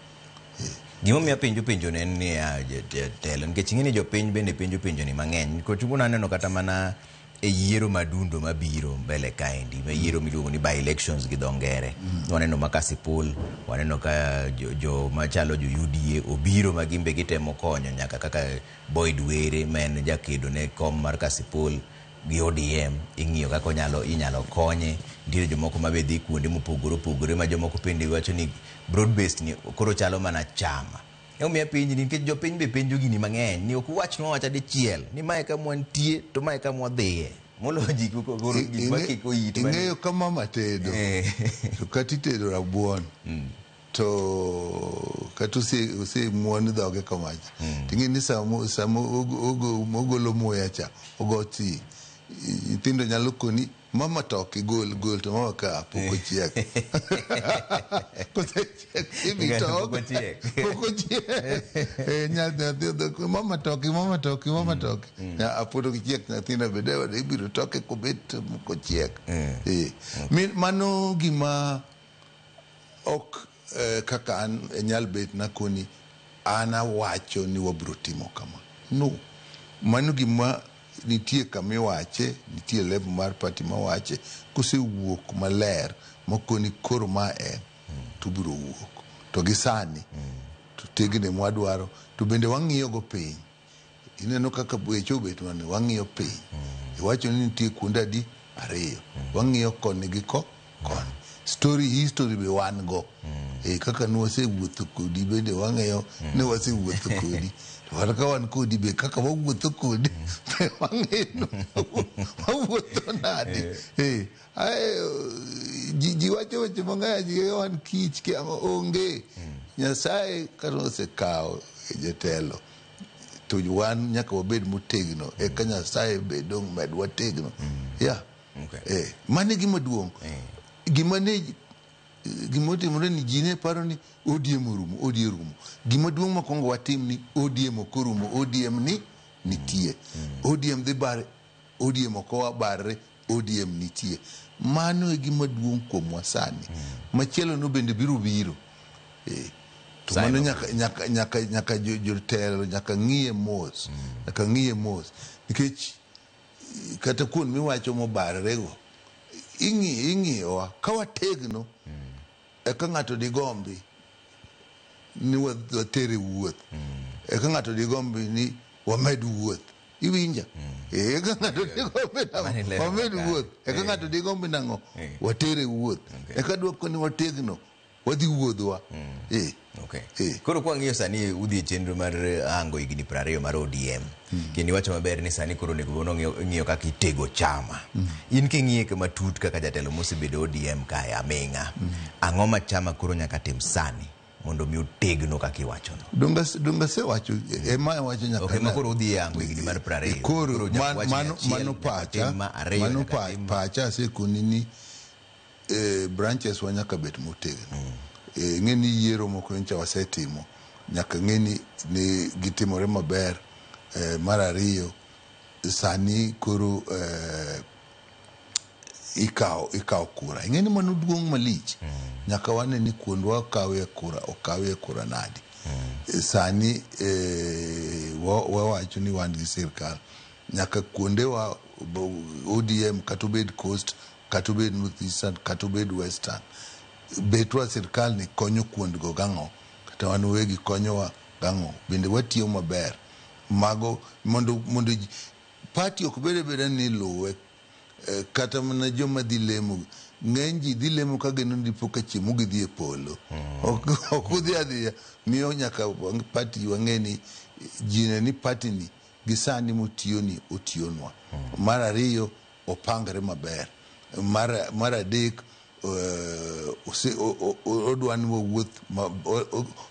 Gimomiyo apenjo penjo ne en niya jatelo nikech ing'e ni jopiny bende penjo penjo ni mang'eny. Nikech naneno kata mana e yiero madundo mabiro mbele kaendi, ma yiero miluongo ni by elections gi dho ngere. Waneno ma Kasipul, waneno ka jo machalo jo UDA obiro ma gin be gitemo konyo nyaka kaka Boyd Were ma en jakedo ne kom mar Kasipul gi ODM, ing'iyo kaka inyalo konye. Nitiere jomoko ma be dhi kuonde mopogore opogore ma jomoko bende wacho ni broad based ni koro chalo mana chama. Emomiyo apenji nikech jopiny be penjo gini mang'eny ni ok uwachnwa awacha dichiel ni mae kama wantie to mae kama wadhiye. Moloyo ji koro gik makiko it.
Ing'eyo ka mama tedo to kata itedo rabuon to kata osemuon dhoge kamacha ting'e ni sama ogolo muya cha ogo thi nyithindo nyalo koni mama toki gol gol to mama ka pok ochiek. Kosechiek ibi tok pok ochiek. Mama toki mama toki mama toki. Apod ok chiek nyathina bende ibiro toke kobet kochiek. Mano gima ok kaka an nyal bet nakoni an awacho ni wabiro timo kama. No. Mano gima nitie kama iwache, nitie level mar party mawache, kosewuok maler mokoni koro ma en to biro wuok. To gi sani to tegne mwadwaro to bende wang'iyo go piny. Ineno kaka weche obet mane wang'iyo piny. Iwacho ni nitie kuonde adi? 2. Wang'iyo koni gi koni. Story history be wan go. Kaka nwasewuotho kodi bende wang'eyo ne wasewuotho kodi. To kata ka wan kodi be kaka wawuotho kodi be wang'eyo ni wawuotho nade. Ji wacho weche mang'eny ji wan kich ki ang'o onge. Nyasaye kata osekawo jatelo to wan nyaka wabed motegno eka Nyasaye be dong' medwa tegno. Yeah. Mano e gima duong'. Gima ne gimotimore ni ji ne paro ni ODM orumo, ODM orumo. Gima duong' mokwongo watim ni ODM ok orumo, ODM ni nitie. ODM dhi bare, ODM ok obarre, ODM nitie. Mano e gima duong' kuomwa sani. Machielo no bende biro biro. To mano nyaka jotelo nyaka ng'iye mos. Nyaka ng'iye mos. Nikech kata kuond miwacho mobarre go, ing'iyowa ka wategno eka ng'ato digombi ni watere wuoth. Eka ng'ato digombi ni wamed wuoth. Iwinja? Eka ng'ato digombi nang'o? Wamed wuoth. Eka ng'ato digombi nang'o? Watere wuoth. Eka dwoko ni wategno, wadhi wuodhwa.
Koro kwang'iyo sani udhi e chenro mar hango higni 20 mar ODM. Kendo iwacho maber ni sani koro onego bed ni ing'iyo kaka itego chama. In king'iye matut kaka jatelo mosebedo ODM kae aming'a. Ang'o ma chama koro nyaka tim sani mondo mi otegno kaka iwachono?
Donga asewacho, ema awacho nyaka
Ma koro udhi e hango higni mar 20.
Koro mano pacha, mano pacha asekoni ni branches wa nyaka bet motegno. Ng'e ni yiero moko nyocha wasetimo, nyaka ng'e ni gitimore maber. Mar ariyo, sani koro ikawo kura. Ing'e ni mano duong' malich. Nyaka wane ni kuondwa okawie kura, okawie kura nadi. Sani wawacho ni wan gi sirkal. Nyaka kuondewa ODM kata obed Coast, kata obed North Eastern, kata obed Western, betwa sirkal ni konyo kuondgo gang'o, kata wan wegi konyowa gang'o, bende watiyo maber. Mago mondo party ok bed abeda ni luwe, kata mana joma dhi lemo, ng'eny ji dhi lemo ka geno ni dipo ka chiemo gidhi e polo. Ok udhi adhiya, miyo nyaka party wang'e ni ji ne ni party ni gi sani motiyo ni otiyonwa. Mar ariyo, opangre maber. Mar adek, odwa ni wawuoth,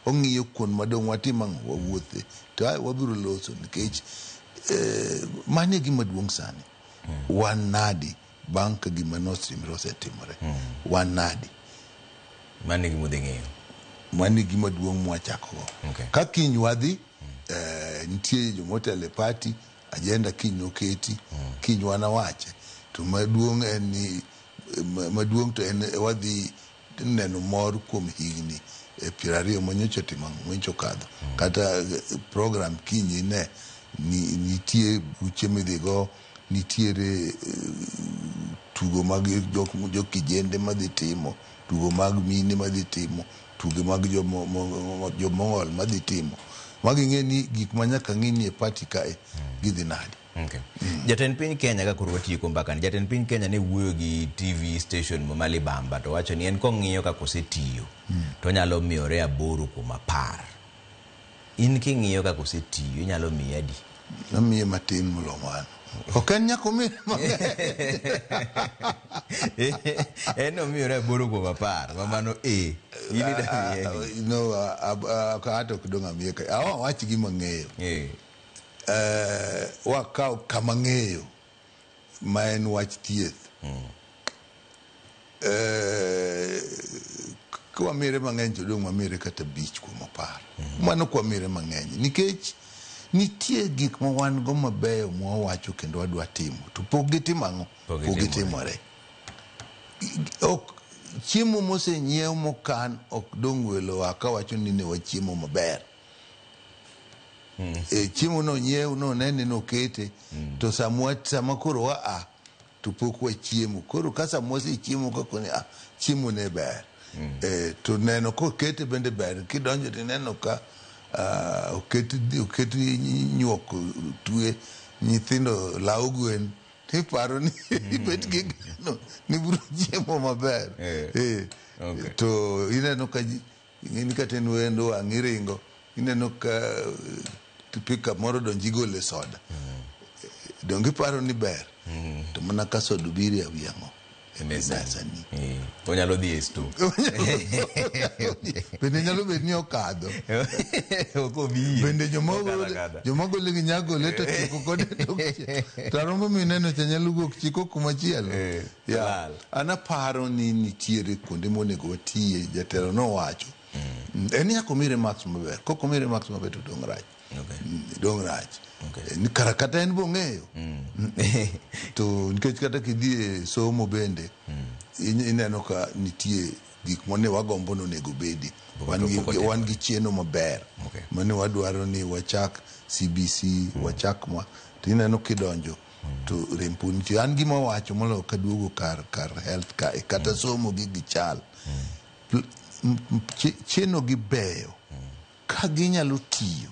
ong'iyo kuond madong' watim ang'o, wawuothe. To wabiro loso nikech mano e gima duong' sani. Wan nadi bang' ka gima notimore osetimore. Wan nadi.
Mano e gima udhi ng'iyo.
Mano e gima duong' mwachakogo. Ka kiny wadhi, nitie jomotelo e party, agenda kiny noketi, kiny wanawache. To maduong' en ni maduong' to en wadhi neno mor kuom higni 20 manyocha otimo manyocha okadho. Kata program kiny ine nitie buche midhigo, nitiere tugo mag jokijende madhi timo, tugo mag mine madhi timo, tugo mag jomong'ol madhi timo. Magi ng'e ni gik ma nyaka ng'i ni e party kae gidhi nade.
Jatend piny Kenya ka koro watieko mbaka ni, jatend piny Kenya ne wuoyo gi TV station ma Libamba to wacho ni en kong'iyo kaka osetiyo to onyalo miyore 8 kuom 10. In king'iyo kaka osetiyo inyalo miye adi?
Amiye matin molo mano. Ok en nyaka omiye mang'eny.
En omiyore 8 kuom 10, ma mano A. In idamiye adi?
No, ato ok dong' amiye ka. Awach gima ang'eyo. Wakaw kama ng'eyo ma en wach thieth. Kwamire mang'eny to dong' wamire kata 5 kuom 10. Mano kwamire mang'eny nikech nitie gik ma wan go mabeyo mwawacho kendo wadwa timo to pok gitimo ang'o? Pok gitimore. Ok chiemo mosenyiew mokan ok dong' welo kawacho ni ne wachiemo maber. Chiemo no nyiew no nene nokete to sama koro waa to pok wachiemo. Koro ka sama wasechiemo kako ni chiemo ne ber. To neno kokete bende ber. Kidonjo tineno ka oket nyuok twe, nyithindo lawo gwen Tiparo ni ibet gi geno ni biro chiemo maber. To ineno ka ing'eni kata en wendo wang' iringo, ineno ka pickup moro donjo igole soda. Donge iparo ni ber? To mana ka soda obiro e wi ang'o? E mesani.
Onyalo dhi e sto.
Bende nyalo bet ni okadho.
Ok obi.
Bende
Okadho akadha.
joma gole gi nyagole to tieko kode tok to arombo mineno cha nyalo wuok chiko kuma chielo. Yeah. An aparo ni nitiere kuonde monego watiye, jatelo nowacho. En nyaka omi remarks maber. Kok omi remarks maber to dong' rach. Dong' rach. Ni kara kata en bong'eyo. To nikech kata kidhi e somo bende, ineno ka nitie gik mane wagombo nonego bedi. Wan gi chenro maber. Mane wadwaro ni wachak CBC, wachak ma. To ineno kidonjo to rem pod nitie. An gima wacho moloyo kaduogo kar health kae kata somo gi gichal. Cheno gi beyo. Ka ginyalo tiyo,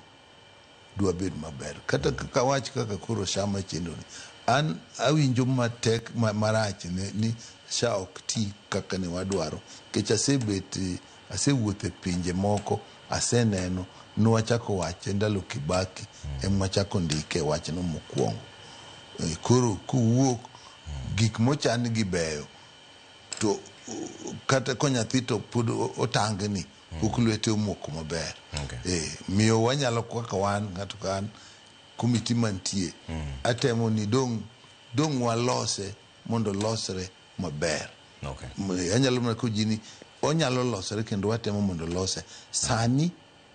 dwa bed maber. Kata kaka wach kaka koro SHA machendo ni. An awinjo matek marach ni SHA ok ti kaka ne wadwaro. Nikech asebet, asewuotho e pinje moko, aseneno, nwachako wache ndalo Kibaki, ema wachako ndike wachno mokwongo. Koro kowuok, gik mochan gi beyo, to kata ko nyathi to pod otangni, pok lwete omoko maber. Miyo wanyalo kaka wan ng'ato ka an komiti mantie, atemo ni dong' walose mondo olosre maber. Anyalo mana ko ji ni onyalo losore kendo watemo mondo olose. Sani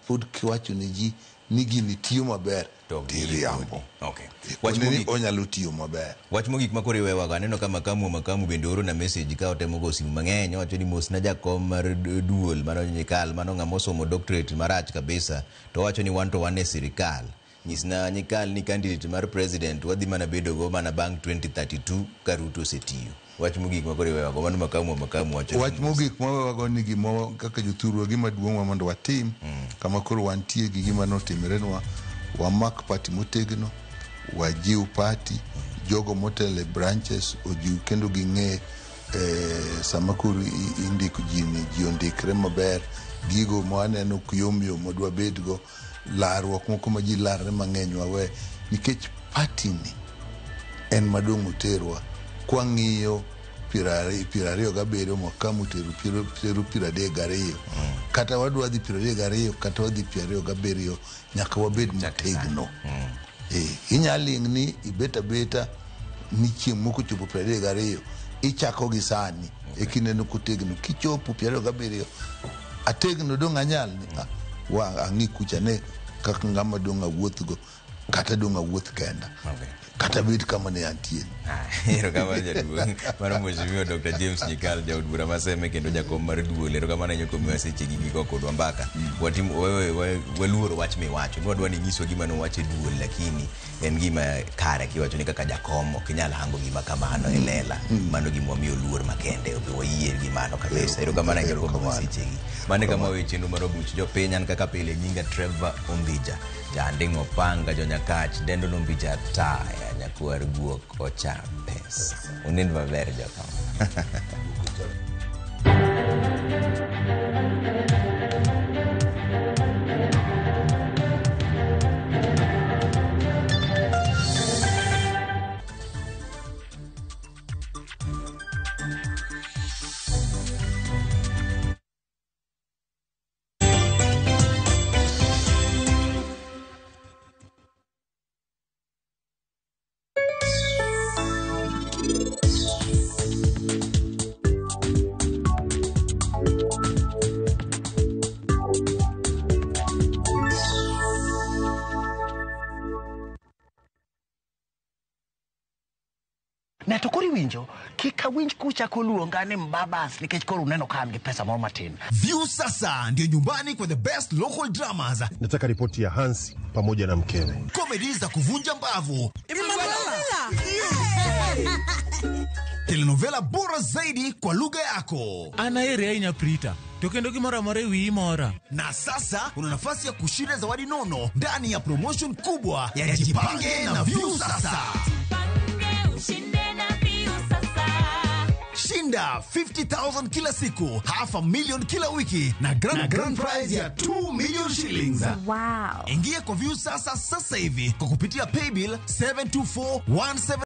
pod kiwacho ne ji ni gini tiyo maber, tiriambo.
Wach
Kone ni
mogik.
onyalo tiyo maber.
Wach mogik ma koro iwewago, aneno ka Makamu bende oro na message ka otemo go simu mang'eny. Owacho ni mosna jakom mar duol mano Nyikal, mano ng'ama osomo doctorate marach kabisa. To owacho ni wan to wan e sirikal. Nyisna Nyikal ni candidate mar president wadhi mana bedo go mana bang' 2032 ka Ruto osetiyo. Wach mogik ma koro iwewago, mano Makamu wacho ni
Wach mogik mawewago ni gima kaka jothurwa gima duong' mondo watim kama koro wantie gi gima notimorenwa, wamak party motegno, wajiw party, jogo motelo e branches ojiw kendo ging'e sama koro indiko ji ni ji ondikre maber, gigo ma waneno yom yom madwa bedgo, larruok moko ma ji larre mang'eny wawe, nikech party ni en madong' oterwa kwang'iyo 27 Makamu tero 32 kata wadwa dhi 32 kata wadhi 27 nyaka wabed motegno. Inya ling' ni ibet abeta ni chieng' moko chopo 32 ichako gi sani ekineno kotegno kichopo 27 ategno dong' anyal ni wa ang'i kucha ne kaka ng'ama dong' awuothgo kata dong' awuoth kenda kata bed kama ne antie.
Erokamano jaduong'. Mano Mheshimiwa Dr. James Nyikal, jaod bura ma Seme kendo jakom mar duol. Erokamano ahinya kuom miyowa seche gi go kodwa mbaka. Watim waluoro wach miwacho. Nwadwa ni inyiswa gima nowach e duol lakini en gima kare kiwacho ni kaka jakom ok inyal hango gima kamano e lela. Mano gima wamiyo luor makende. Obe wayie gi mano kabisa. Erokamano ahinya kuom miyowa seche gi. Mano e kama wawe chenro mar buch jopiny. An kaka pile nyinga Trevor Ombija. Janding'o panga jonyakach dendo nombija taya nyakwar guok ocha pesa. Unind maber jokama.
Ne to koro iwinjo kik awinj kuchako luonga ni mbabas nikech koro uneno ka an gi pesa moro matin.
View sasa ndio nyumbani kwa the best local dramas.
Nataka ripoti ya Hansi pamoja na mkewe.
Comedy za kuvunja mbavu, telenovela bora zaidi kwa lugha yako.
An aheri ahinya Prita, to kendo gimoro amora e wiyi mora.
Na sasa una nafasi ya kushinda zawadi nono ndani ya promotion kubwa ya Jipange na View Sasa.
Ushinde.
Shinda 50,000 kila siku, half a million kila wiki na grand prize ya 2 million shillings.
Wow.
Ingia kwa Viusasa sasa hivi kwa kupitia paybill 72417.